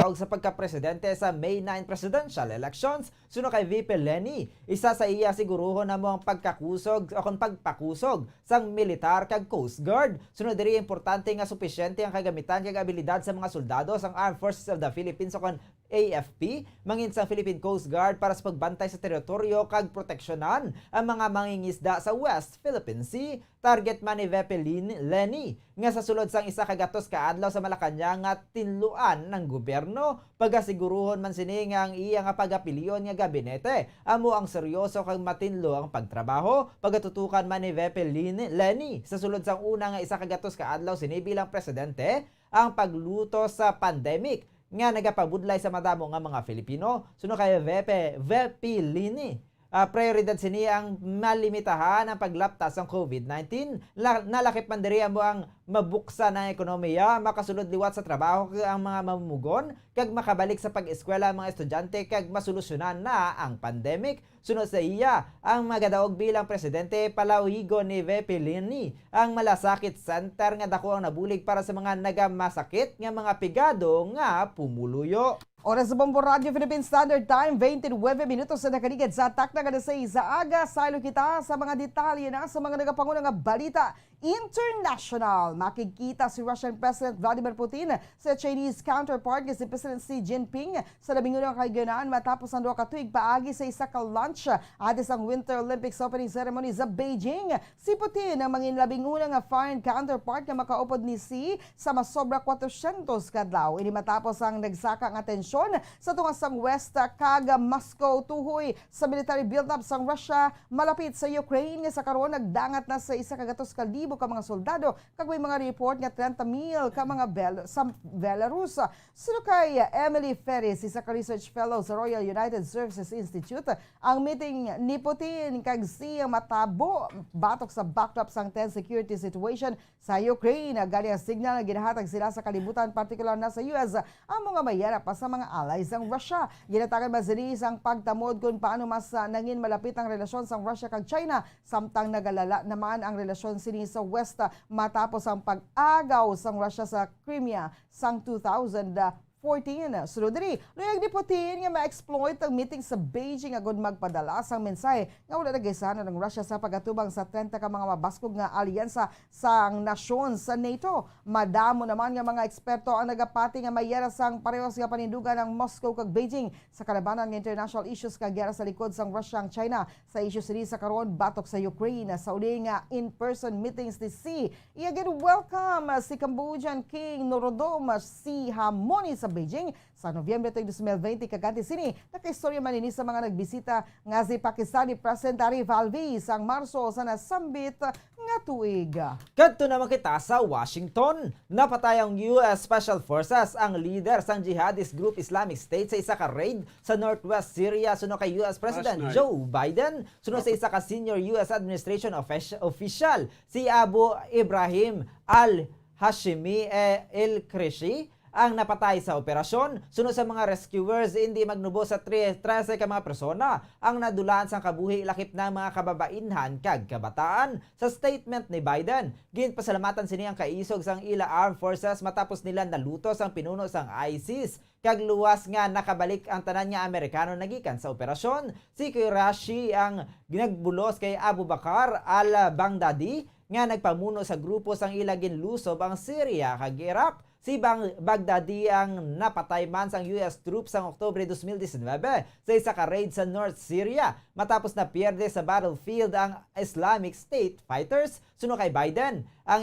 og sa pagkapresidente sa May nine presidential elections. Suno kay V P Leni, isa sa iya siguruhon namo ang pagkakusog o kon pagpakusog sang militar kag Coast Guard. Sunod diri, importante nga supisyente ang kagamitan kag abilidad sa mga soldado sang Armed Forces of the Philippines o kon A F P, mangin sang Philippine Coast Guard para sa pagbantay sa teritoryo kag proteksyonan ang mga mangingisda sa West Philippine Sea. Target man ni V P Lin-, Leni nga sa sulod sang isa ka gatos ka adlaw sa Malacañang nga tinluan ng gobyerno, pagasiguruhon man sini nga ang iya nga pagapilyon nga gabinete amo ang seryoso kag matinlo ang pagtrabaho. Pagatutukan man ni V P Lin-, Leni sa sulod sang una nga isa ka gatos ka adlaw sini bilang presidente, ang pagluto sa pandemic nga nagapabudlay sa madamo nga mga Filipino. Suno kay V P, V P Leni, ah, prioridad sini ang malimitahan ang paglapta sang COVID nineteen. La-, nalakip man diri amo ang mabuksan ang ekonomiya, makasulod liwat sa trabaho ang mga mamumugon, kag makabalik sa pag-eskwela ang mga estudyante, kag masolusyonan na ang pandemic. Suno sa iya, ang magadaog bilang presidente, palawigon ni V P Leni ang Malasakit Center nga dako ang nabulig para sa mga nagamasakit nga mga pigado nga pumuluyo. Oras sa Bombo Radyo Philippine Standard Time, twenty-nine minutos na nakaligid sa takna nga alas sais sa aga. Saylo kita sa mga detalye na sa mga nagapanguna nga balita international. Makigkita si Russian President Vladimir Putin sa Chinese counterpart nga si President Xi Jinping sa labing unang kahaginan matapos ang duha ka tuig paagi sa isa ka lunch adi sang Winter Olympics opening ceremony sa Beijing. Si Putin ang mangin labing una nga foreign counterpart nga makaupod ni Xi sa masobra kwatrosyentos ka adlaw. Ini matapos ang nagsaka nga tensyon sa tunga sang West kag Moscow tuhoy sa military build-up sang Russia malapit sa Ukraine, nga sa karon nagdangat na sa isa ka gatos ka libo ka mga soldado, kag may mga report nga treinta mil ka mga Bel-, sa Belarus. Suno kay Emily Ferris, isa ka research fellow sa Royal United Services Institute, ang meeting ni Putin kag Xi matabo batok sa backdrop sang tense security situation sa Ukraine. Gani ang signal nga ginahatag sila sa kalibutan, partikular na sa U S, amo nga mayara pa sa mga allies ang Russia. Ginatagan man sini sang pagtamod kung paano mas, ah, nangin malapit ang relasyon sang Russia kag China, samtang nagalala naman ang relasyon sini sa West, ah, matapos ang pag-agaw sang Russia sa Crimea sang two thousand fourteen. Sunod diri, luyag ni Putin nga ma-exploit ang meeting sa Beijing agud magpadala sang mensahe nga wala nagaisanon ang Russia sa pag-atubang sa trenta ka mga mabaskog nga alyansa sang nasyon sa nato. Madamo naman nga mga eksperto ang nagapati nga may yara sang parehos nga panindugan ang Moscow kag Beijing sa kalabanan nga international issues kag yara sa likod sang Russia ang China. Sa isyu sini sa karon batok sa Ukraine, sa uli nga in-person meetings ni Xi, iya gin-welcome si Cambodian King Norodom Sihamoni sa Beijing sa Nobyembre tuig dos mil bente, kag antes sini, nakaistorya man ini sa mga nagbisita nga si Pakistani President Arif Alvi sang Marso sa nasambit nga tuig. Kadto naman kita sa Washington. Napatay ang U S Special Forces ang leader sang jihadist group Islamic State sa isa ka raid sa northwest Syria, suno kay U S President Last night. Joe Biden. Suno sa isa ka senior U S administration offic-, official, si Abu Ibrahim al-Hashimi, eh, el-Krishi, ang napatay sa operasyon. Suno sa mga rescuers, indi magnubo sa tre-, trese ka mga persona ang nadulaan sang kabuhi, lakip na mga kababainhan kag kabataan. Sa statement ni Biden, ginpasalamatan sini ang kaisog sang ila armed forces matapos nila nalutos ang pinuno sang ISIS, kag luwas nga nakabalik ang tanan nga Amerikano nagikan sa operasyon. Si Qurashi ang ginagbulos kay Abu Bakar al-Baghdadi nga nagpamuno sa grupo sang ila ginlusob ang Syria kag Iraq. Si Bang-, Baghdadi ang napatay man sang U S troops sang Oktubre dos mil disinwebe sa isa ka raid sa North Syria matapos na pierde sa battlefield ang Islamic State fighters. Suno kay Biden, ang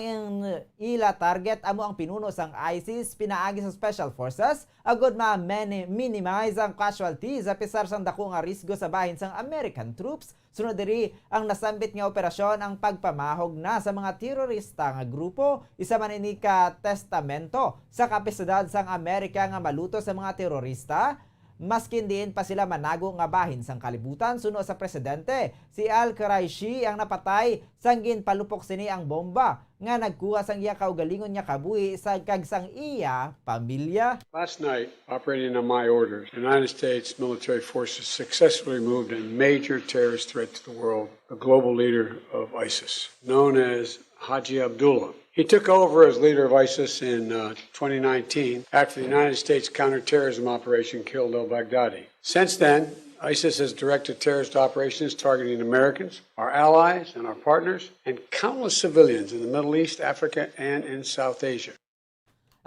ila target amo ang pinuno sang ISIS pinaagi sa special forces agud ma-mini-, minimize ang casualties, apisar sang dako nga risgo sa bahin sang American troops. Sunod diri, ang nasambit nga operasyon ang pagpamahog na sa mga terorista nga grupo, isa man ini ka testamento sa kapisadad sang Amerika nga maluto sa mga terorista, maskin diin pa sila manago nga bahin sang kalibutan. Suno sa presidente, si Al-Quraishi ang napatay sang ginpalupok sini ang bomba nga nagkuha sang iya kaugalingon nga kabuhi sa, kag sang iya pamilya. Last night, operating on my orders, the United States military forces successfully moved a major terrorist threat to the world, the global leader of ISIS, known as Haji Abdullah. He took over as leader of ISIS in, uh, twenty nineteen after the United States counterterrorism operation killed al-Baghdadi. Since then, ISIS has directed terrorist operations targeting Americans, our allies, and our partners, and countless civilians in the Middle East, Africa, and in South Asia.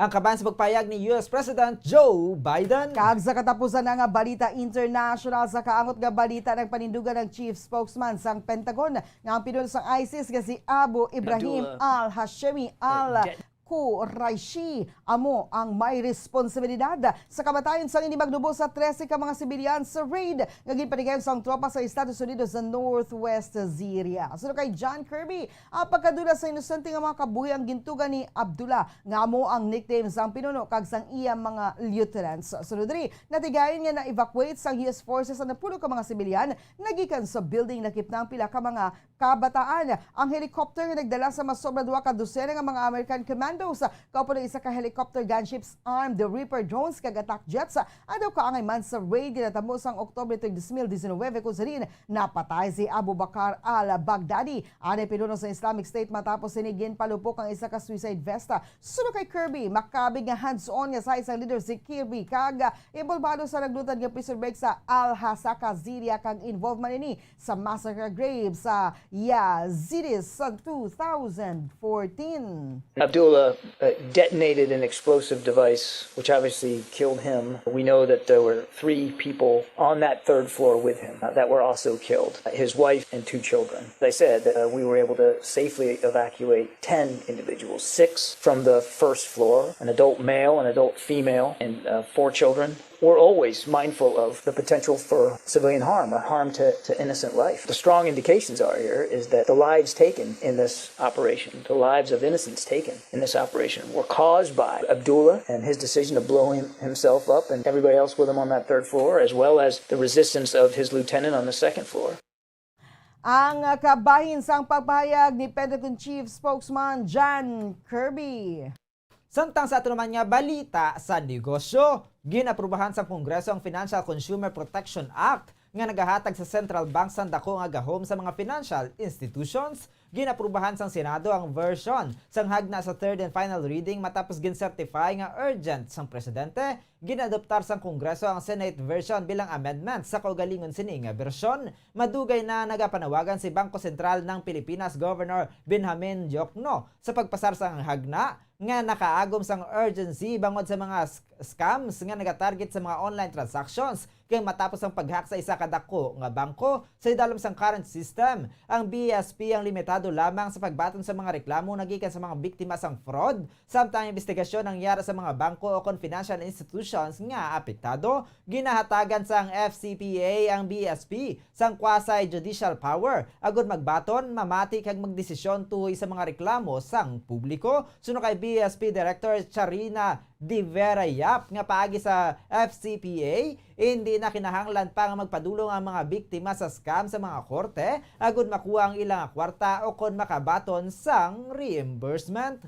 Ang kaban sa pagpahayag ni U S President Joe Biden. Kag sa katapusan na nga balita international, sa kaangot nga balita, nagpanindugan ang chief spokesman sang Pentagon nga ang pinuno sang ISIS nga si Abu Ibrahim Abdullah al-Hashemi al-Quraishi amo ang may responsibilidad sa kamatayon sang indi magnubo sa trese ka mga sibilyan sa raid nga ginpanigayon sang tropa sa Estados Unidos sa northwest Syria. Suno kay John Kirby, ang pagkadula sa inosente nga mga kabuhi ang gintuga ni Abdullah, nga amo ang nickname sang pinuno kag sang iya mga lieutenants. Sunod diri, natigayon nga na-evacuate sang U S forces ang napulo ka mga sibilyan nagikan sa building, lakip na ang pila ka mga kabataan. Ang helicopter nga nagdala sa mas sobra duha ka dosena nga mga American commandos, kauban ang isa ka helicopter, gunships, armed Reaper drones, kag attack jets, ang daw kaangay man sa raid nga natabo sang Oktubre tuig dos mil disinwebe, kung sa diin napatay si Abu Bakar al-Baghdadi, ang pinuno sa Islamic State, matapos sini ginpalupok ang isa ka suicide vest. Suno kay Kirby, makabig nga hands-on nga sa isang leader si Kirby, kag, ah, involbado sa naglutad nga prison break sa Al-Hasaka, Syria, kag involved man ini sa massacre grave sa Yazidis sa two thousand fourteen. Abdullah, uh, detonated an explosive device, which obviously killed him. We know that there were three people on that third floor with him, uh, that were also killed, uh, his wife and two children. As I said, uh, we were able to safely evacuate ten individuals, six from the first floor, an adult male, an adult female, and, uh, four children. We're always mindful of the potential for civilian harm or harm to, to innocent life. The strong indications are here is that the lives taken in this operation, the lives of innocents taken in this operation, were caused by Abdullah and his decision to blow him, himself up and everybody else with him on that third floor, as well as the resistance of his lieutenant on the second floor. Ang kabahin sang pagpahayag ni Pentagon Chief Spokesman John Kirby. Samtang sa ato naman nga balita sa negosyo, gin-aprubahan sang Kongreso ang Financial Consumer Protection Act nga nagahatag sa Central Bank sang dako nga gahom sa mga financial institutions Ginaprubahan sang Senado ang version sang hagna sa third and final reading matapos gin-certify nga urgent sang presidente. Ginadoptar sang Kongreso ang Senate version bilang amendment. Sa kaugalingon sini nga bersyon, madugay na nagapanawagan si Bangko Sentral ng Pilipinas Governor Benjamin Diokno sa pagpasar sang hagna nga nakaagom sang urgency bangod sa mga s-, scams nga nagatarget sa mga online transactions kay matapos ang pag-hack sa isa ka dako nga bangko sa idalom sang current system. Ang B S P ang limitado lamang sa pagbaton sa mga reklamo nagikan sa mga biktima sang fraud, samtang ang investigasyon ang yara sa mga bangko o kon financial institutions nga apektado. Ginahatagan sang F C P A ang B S P sang quasi-judicial power agud magbaton, mamati kag magdesisyon tuhoy sa mga reklamo sang publiko. Suno kay B S P Director Charina de Vera Yap nga paagi sa F C P A, hindi na kinahanglan pa nga magpadulong ang mga biktima sa scam sa mga korte agud makuha ang ilang kwarta o kon makabaton sang reimbursement.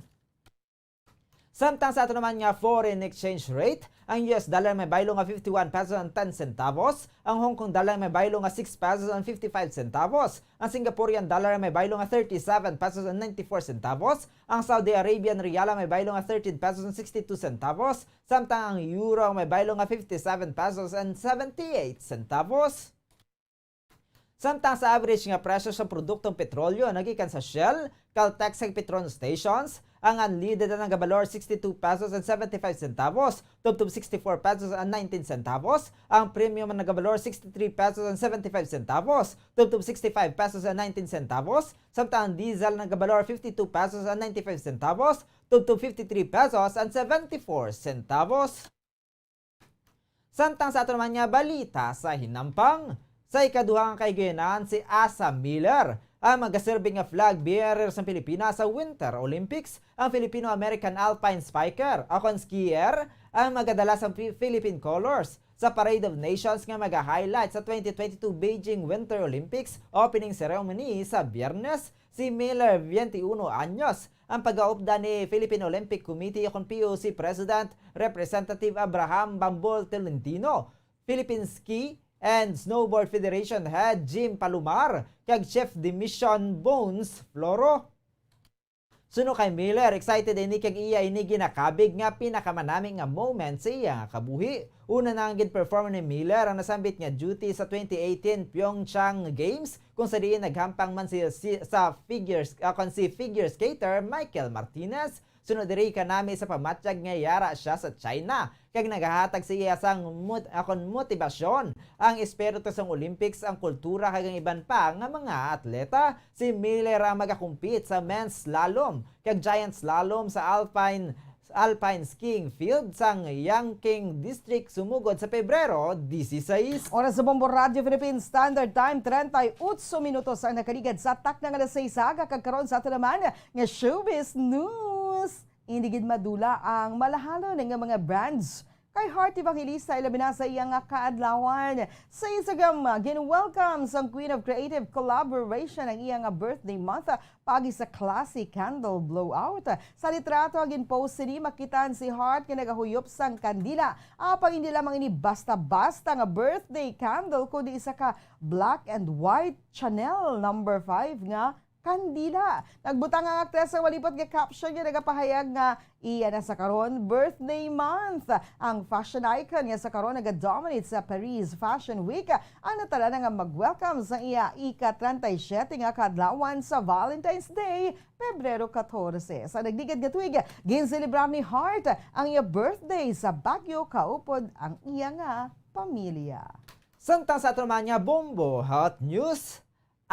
Samtang sa ato naman nga foreign exchange rate, ang U S dollar may baylo nga fifty-one pesos and ten centavos, ang Hong Kong dollar may baylo nga six pesos and fifty-five centavos, ang Singaporean dollar may baylo nga thirty-seven pesos and ninety-four centavos, ang Saudi Arabian riyal may baylo nga thirteen pesos and sixty-two centavos, samtang ang euro may baylo nga fifty-seven pesos and seventy-eight centavos. Samtang sa average nga presyo sa produktong petrolyo nagikan sa Shell, Caltex, kag Petron stations, ang unleaded ang nagabalor sixty-two pesos and seventy-five centavos, tubtob sixty-four pesos and nineteen centavos, ang premium ang nagabalor sixty-three pesos and seventy-five centavos, tubtob sixty-five pesos and nineteen centavos, samtang ang diesel nagabalor fifty-two pesos and ninety-five centavos, tubtob fifty-three pesos and seventy-four centavos. Samtang sa ato naman nga balita sa hinampang, sa ikaduha nga kahigayonan, si Asa Miller ang magaserbi nga flag bearer sa Pilipinas sa Winter Olympics. Ang Filipino-American alpine spiker, o kon skier, ang magadala sa Fi-, Philippine colors sa Parade of Nations nga maga-highlight sa twenty twenty-two Beijing Winter Olympics opening ceremony sa Biyernes. Si Miller, twenty-uno anyos, ang pagaupda ni Philippine Olympic Committee o kon P O C President Representative Abraham Bambol Tolentino, Philippine Ski and Snowboard Federation Head Jim Palomar, kag Chief de Mission Bones Floro. Suno kay Miller, excited ini kag iya ini ginakabig nga pinakamanami nga moment sa iya nga kabuhi. Una na nga gin-perform ni Miller ang nasambit nga duty sa twenty eighteen Pyeongchang Games, kung sa diin naghampang man si, si, sa figures, ah, kon si figure skater Michael Martinez. Sunod diri kanami sa pamatyag nga yara sia sa China, kag nagahatag sa iya sang mot-, ah, kon motibasyon ang espiritu sang Olympics, ang kultura, kag ang iban pa nga mga atleta. Si Miller ang magakumpit sa men's slalom kag giant slalom sa alpine, alpine skiing field sang Yangqing District sumugod sa Pebrero dieciséis. Oras sa Bombo Radyo Philippines Standard Time, treinta y ocho minutos ang nakaligad sa takna nga alas seis aga, kag karon sa ato naman nga showbiz news. Hindi gid madula ang malahalon nga mga brands kay Heart Evangelista, ilabi na sa iya nga kaadlawan. Sa Instagram, gin-welcome sang Queen of Creative Collaboration ang iya nga birthday month paagi sa classy candle blowout. Sa litrato nga gin-post sini, makitaan si Heart nga nagahuyop sang kandila. Apang hindi lamang ini basta-basta nga birthday candle, kundi isa ka black and white Chanel number five nga kandila. Nagbutang ang aktres sa malipot nga caption nga nagapahayag nga iya na sa karon birthday month. Ang fashion icon nga sa karon naga-dominate sa Paris Fashion Week ang natala na nga mag-welcome sa iya ika-treinta y siete nga kaadlawan sa Valentine's Day, Pebrero catorce. Sa nagligad nga tuig, ginselebrar ni Heart ang iya birthday sa Baguio kaupod ang iya nga pamilya. Samtang sa ato naman nga Bombo Hot News,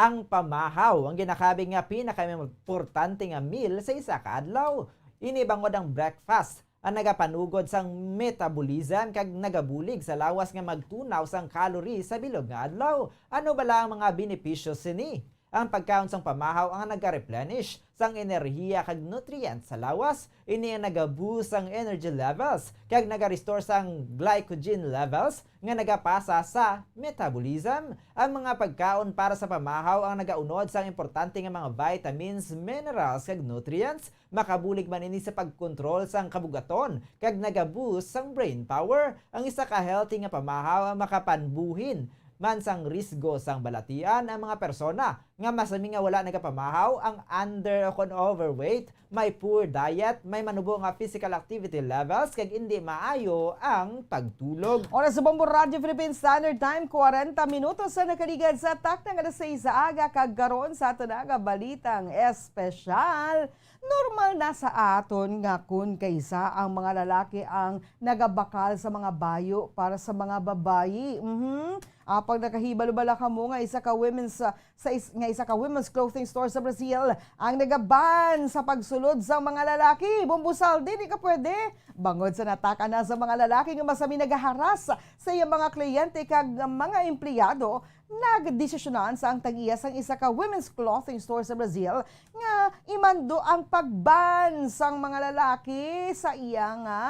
ang pamahaw ang ginakabig nga pinakaimportante nga meal sa isa ka adlaw. Ini bangod ang breakfast ang nagapanugod sang metabolism kag nagabulig sa lawas nga magtunaw sang calorie sa bilog nga adlaw. Ano bala ang mga benepisyo sini? Ang pagkaon sang pamahaw ang nagareplenish sang enerhiya kag nutrient sa lawas. Ini ang nagaboost sang energy levels kag nagarestore sang glycogen levels nga nagapasa sa metabolism. Ang mga pagkaon para sa pamahaw ang nagaunod sang importante nga mga vitamins, minerals, kag nutrients. Makabulig man ini sa pagkontrol sang kabugaton kag nagaboost sang brain power. Ang isa ka healthy nga pamahaw ang makapanbuhin man sang risgo sang balatian ang mga persona nga masami nga wala nagapamahaw, ang under o kon overweight, may poor diet, may manubo nga physical activity levels, kag indi maayo ang pagtulog. Oras sa Bombo Radyo Philippine Standard Time, kwarenta minutos sa nakaligad sa takna nga alas sais sa aga, kag karon sa aton nga balitang espesyal. Normal na sa aton nga kun kaysa ang mga lalaki ang nagabakal sa mga bayo para sa mga babayi. Mhm. Apang nakahibalo bala kamo nga isa ka women's, ah, sa is-, nga isa ka women's clothing store sa Brazil ang nagaban sa pagsulod sa mga lalaki? Bumbusal, dili ka pwede. Bangod sa nataka na sa mga lalaki nga masami nagaharas sa iyang mga kliyente kag mga empleyado, nagdesisyonan sa ang tag-iya sang isa ka women's clothing store sa Brazil nga imando ang pagban sang mga lalaki sa iya nga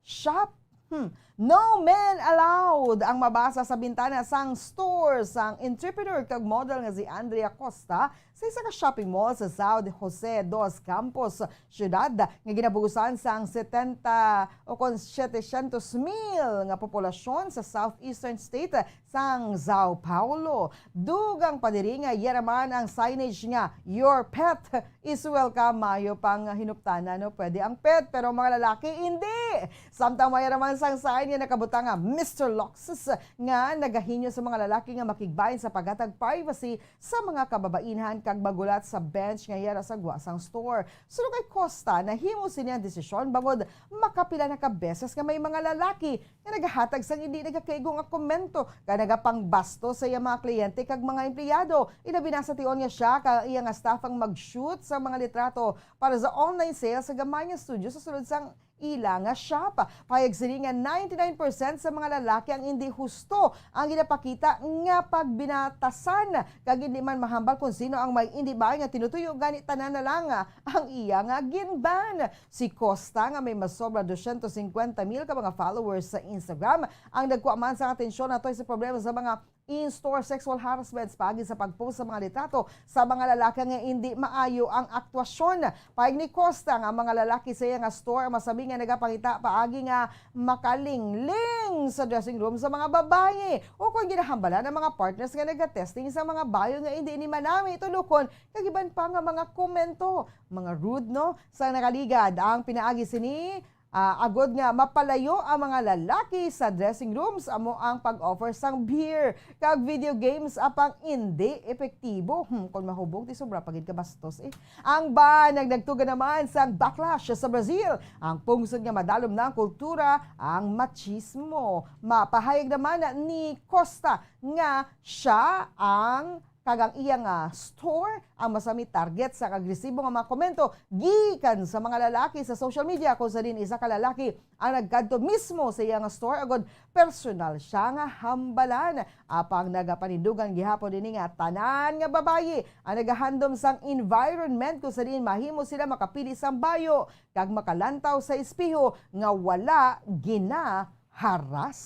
shop. Hmm. "No men allowed," ang mabasa sa bintana sang store sang entrepreneur kag model nga si Andrea Costa sa isa ka shopping mall sa São José dos Campos, siyudad nga ginabugusan sang setenta o kon setecientos mil nga populasyon sa southeastern state sang São Paulo. Dugang pa diri nga iya naman ang signage nga "Your pet is welcome." Mayo pang hinuptanan, no? Pwede ang pet, pero ang mga lalaki, hindi. Samtang may naman sang sign nga nakabutang nga "Mister Luxus," nga nagahinyo sa mga lalaki nga makigbahin sa paghatag privacy sa mga kababainhan kag magulat sa bench nga yara sa gwa sang store. Suno kay Costa, nahimo sini ang desisyon bangod makapila na ka beses nga may mga lalaki nga nagahatag sang indi nagakaigo nga komento kag nagapangbasto sa iya mga kliyente kag mga empleyado. Ilabi na sa tion nga siya kag iya nga staff ang mag-shoot sa mga litrato para sa online sale sa gamay nga studio sa sulod sang ila nga shop. Pahayag sini nga ninety-nine percent sa mga lalaki ang indi husto ang ginapakita nga pagbinatasan, kag indi man mahambal kon sino ang may indi baay nga tinutuyo, gani tanan na lang ang iya nga ginban. Si Costa, nga may masobra dosyentos singkwenta mil ka mga followers sa Instagram, ang nagkuha man sang atensyon natoy sa problema sa mga in-store sexual harassments paagi sa pag-post sa mga litrato sa mga lalaki nga indi maayo ang aktuasyon. Pahayag ni Costa nga ang mga lalaki sa iya nga store ang masami nga nagapangita paagi nga makalingling sa dressing room sa mga babayi, o kon ginahambalan ang mga partners nga nagatesting sa mga bayo nga indi ni manami tulokon, kag iban pa nga mga komento, mga rude, no? Sa nakaligad, ang pinaagi sini, ah, agod nga mapalayo ang mga lalaki sa dressing rooms, amo ang pag-offer sang beer kag video games, apang indi epektibo. Hmm, kon mahubog, ti sobra pa gid ka bastos, eh. Ang ban nagdagtugan naman sang backlash sa Brazil. Ang pungsod nga madalom na ang kultura, ang machismo. Mapahayag naman ni Costa nga siya ang kag ang iya nga store ang masami target sa agresibo nga mga komento gikan sa mga lalaki sa social media, kung sa diin isa ka lalaki ang nagkadto mismo sa iya nga store agod personal siya nga hambalan. Apang nagapanindugan gihapon ini nga tanan nga babayi ang nagahandom sang environment kung sa diin mahimo sila makapili sang bayo kag makalantaw sa espeho nga wala ginaharas.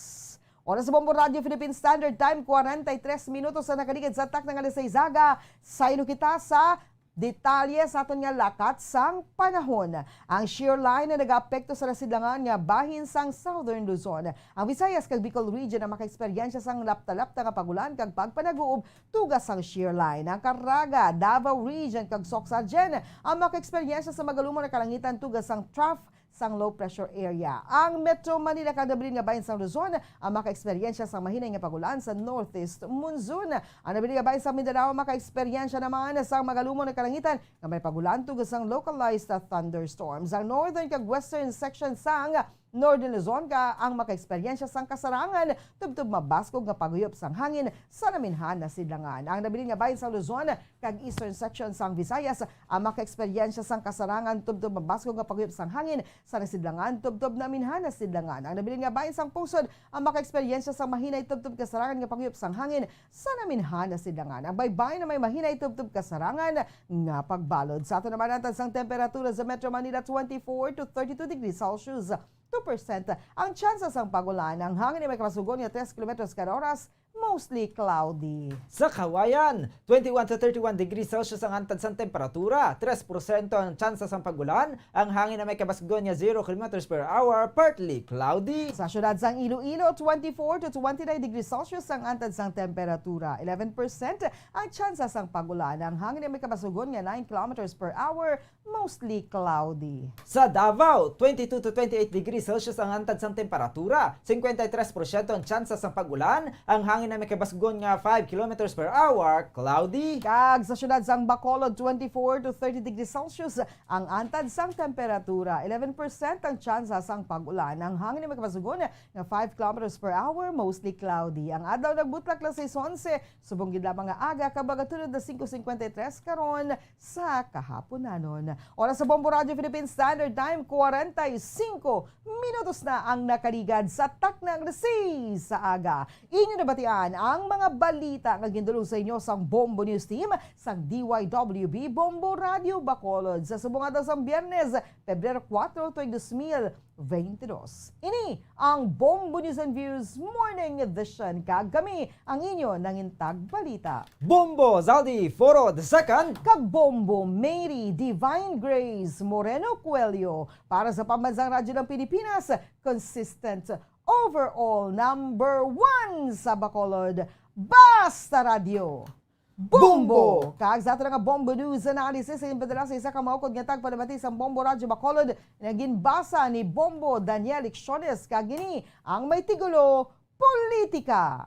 Oras sa Bombo Radyo Philippine Standard Time, kwarenta y tres minutos sa nakaligid sa takna nga alas sais sa aga. Sayno kita sa detalye sa aton nga lakat sang panahon. Ang shear line na nagaapekto sa nasidlangan nga bahin sang Southern Luzon, ang Visayas kag Bicol Region ang makaeksperyensya sang lapta-lapta nga pag-ulan kag pagpanaguob tuga sang shear line. Ang Caraga, Davao Region kag Soccsksargen ang makaeksperyensya sa magalumon nga kalangitan tuga sang trough sang low pressure area. Ang Metro Manila kag nabilin nga bahin sang Luzon ang makaeksperyensya sang mahinay nga pag-ulan sa northeast monsoon. Ang nabilin nga bahin sang Mindanao makaeksperyensya naman sang magalumon nga kalangitan nga may pag-ulan tuga sang localized thunderstorms. Ang northern kag western section sang Northern Luzon ka ang makaeksperyensya sang kasarangan tubtob mabaskog nga paghuyop sang hangin sa naminhan nga sidlangan. Ang nabilin nga bahin sang Luzon kag eastern section sang Visayas ang makaeksperyensya sang kasarangan tubtob mabaskog nga paghuyop sang hangin sa nasidlangan tubtob naminhan nga sidlangan. Ang nabilin nga bahin sang pungsod ang makaeksperyensya sang mahinay tubtob kasarangan nga paghuyop sang hangin sa naminhan nga sidlangan. Ang baybayon may mahinay tubtob kasarangan nga pagbalod. Sa aton naman, ang tansang temperatura sa Metro Manila, twenty-four to thirty-two degrees Celsius. Two percent ang tsansa sang pag-ulan. Ang hangin ay may kamasugon nga tres kilometros kada oras. mostly cloudy. Sa Cauayan, twenty-one to thirty-one degrees Celsius ang antad sang temperatura, tres porsyento ang tsansa sang pag-ulan, ang hangin na may kabasgon nga zero kilometers per hour, partly cloudy. Sa siyudad sang Iloilo, twenty-four to twenty-nine degrees Celsius ang antad sang temperatura, eleven percent ang tsansa sang pag-ulan, ang hangin na may kabasgon nga nine kilometers per hour, mostly cloudy. Sa Davao, twenty-two to twenty-eight degrees Celsius ang antad sang temperatura, fifty-three percent ang tsansa sang pag-ulan, ang hangin na may kabasgon nga five kilometers per hour, cloudy. Kag sa siyudad sang Bacolod, twenty-four to thirty degrees Celsius ang antad sang temperatura, eleven percent ang tsansa sang pag-ulan, ang hangin na may kabasgon nga five kilometers per hour, mostly cloudy. Ang adlaw nagbutlak alas sais onse, subong gid lamang nga aga, kag magatunod na singko singkwenta y tres karon sa kahaponanon. Oras sa Bombo Radio Philippine Standard Time, kwarenta y singko minutos na ang nakaligad sa takna nga alas sais sa aga. Inyo nabatian ang mga balita nga gindulong sa inyo sang Bombo News Team sang D Y W B Bombo Radio Bacolod sa subong adlaw sang Biyernes, Pebrero kuwatro, tuig dos mil veintidos. Ini ang Bombo News and Views Morning Edition, kag kami ang inyo nangintag balita, Bombo Zaldi Foro the second, kag Bombo Mary Divine Grace Moreno Coelho para sa Pambansang Radyo ng Pilipinas, consistent overall number one sa Bacolod. Basta Radyo Bombo! Kag sa ato nga Bombo News Analysis, ginpadala sa isa ka maukod nga tagpalamati sang Bombo Radyo Bacolod, nga ginbasa ni Bombo Daniel Lecciones, kag ini ang may tigulo, Politika.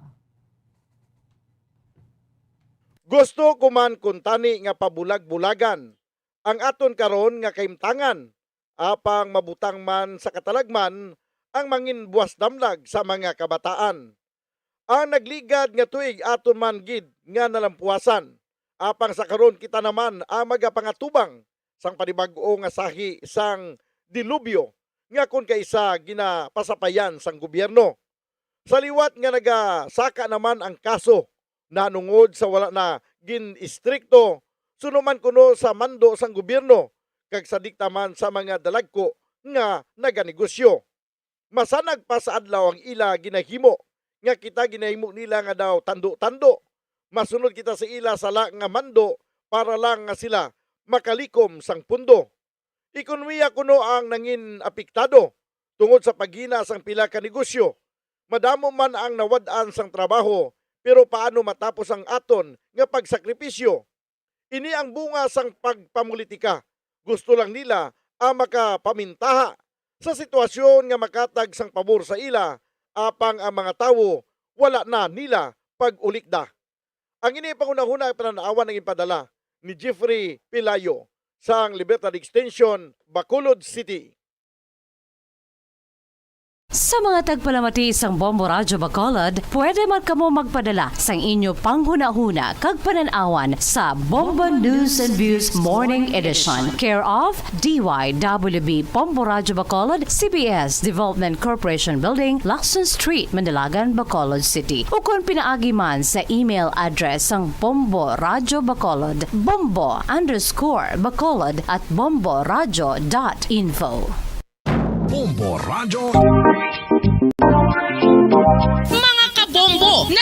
Gusto ko man kuntani nga pabulag-bulagan ang aton karon nga kahimtangan, apang mabutang man sa katalagman ang mangin buwas damlag sa mga kabataan. Ang nagligad nga tuig aton man gid nga nalampuasan, apang sa karon kita naman ang magapangatubang sang panibag-o nga sahi sang dilubyo nga kon kaisa ginapasapayan sang gobyerno. Sa liwat nga nagasaka naman ang kaso nahanungod sa wala na gin-istrikto suno man kuno sa mando sang gobyerno kag sa dikta man sa mga dalagko nga naganegosyo. Masanag pa sa adlaw ang ila ginahimo, nga kita ginahimo nila nga daw tando-tando. Masunod kita sa ila sala nga mando para lang nga sila makalikom sang pundo. Ekonomiya kuno ang nangin apektado tungod sa paghina sang pila ka negosyo. Madamo man ang nawad-an sang trabaho, pero paano matapos ang aton nga pagsakripisyo? Ini ang bunga sang pagpamulitika. Gusto lang nila ang makapamintaha sa sitwasyon nga makatag sang pabor sa ila, apang ang mga tawo wala na nila pag-ulikda. Ang ini panghunahuna nga panan-awan ang ipadala ni Jeffrey Pelayo sang Libertad Extension, Bacolod City. Sa mga tagpalamati sang Bombo Radyo Bacolod, pwede man kamo magpadala sang inyo panghunahuna kag panan-awan sa Bombo News and Views Morning Edition, care of D Y W B Bombo Radyo Bacolod, C B S Development Corporation Building, Lacson Street, Mandalagan, Bacolod City. Ukon pinaagi man sa email address sang Bombo Radyo Bacolod, bombo underscore bacolod at bomboradyo dot info. Bombo Radyo.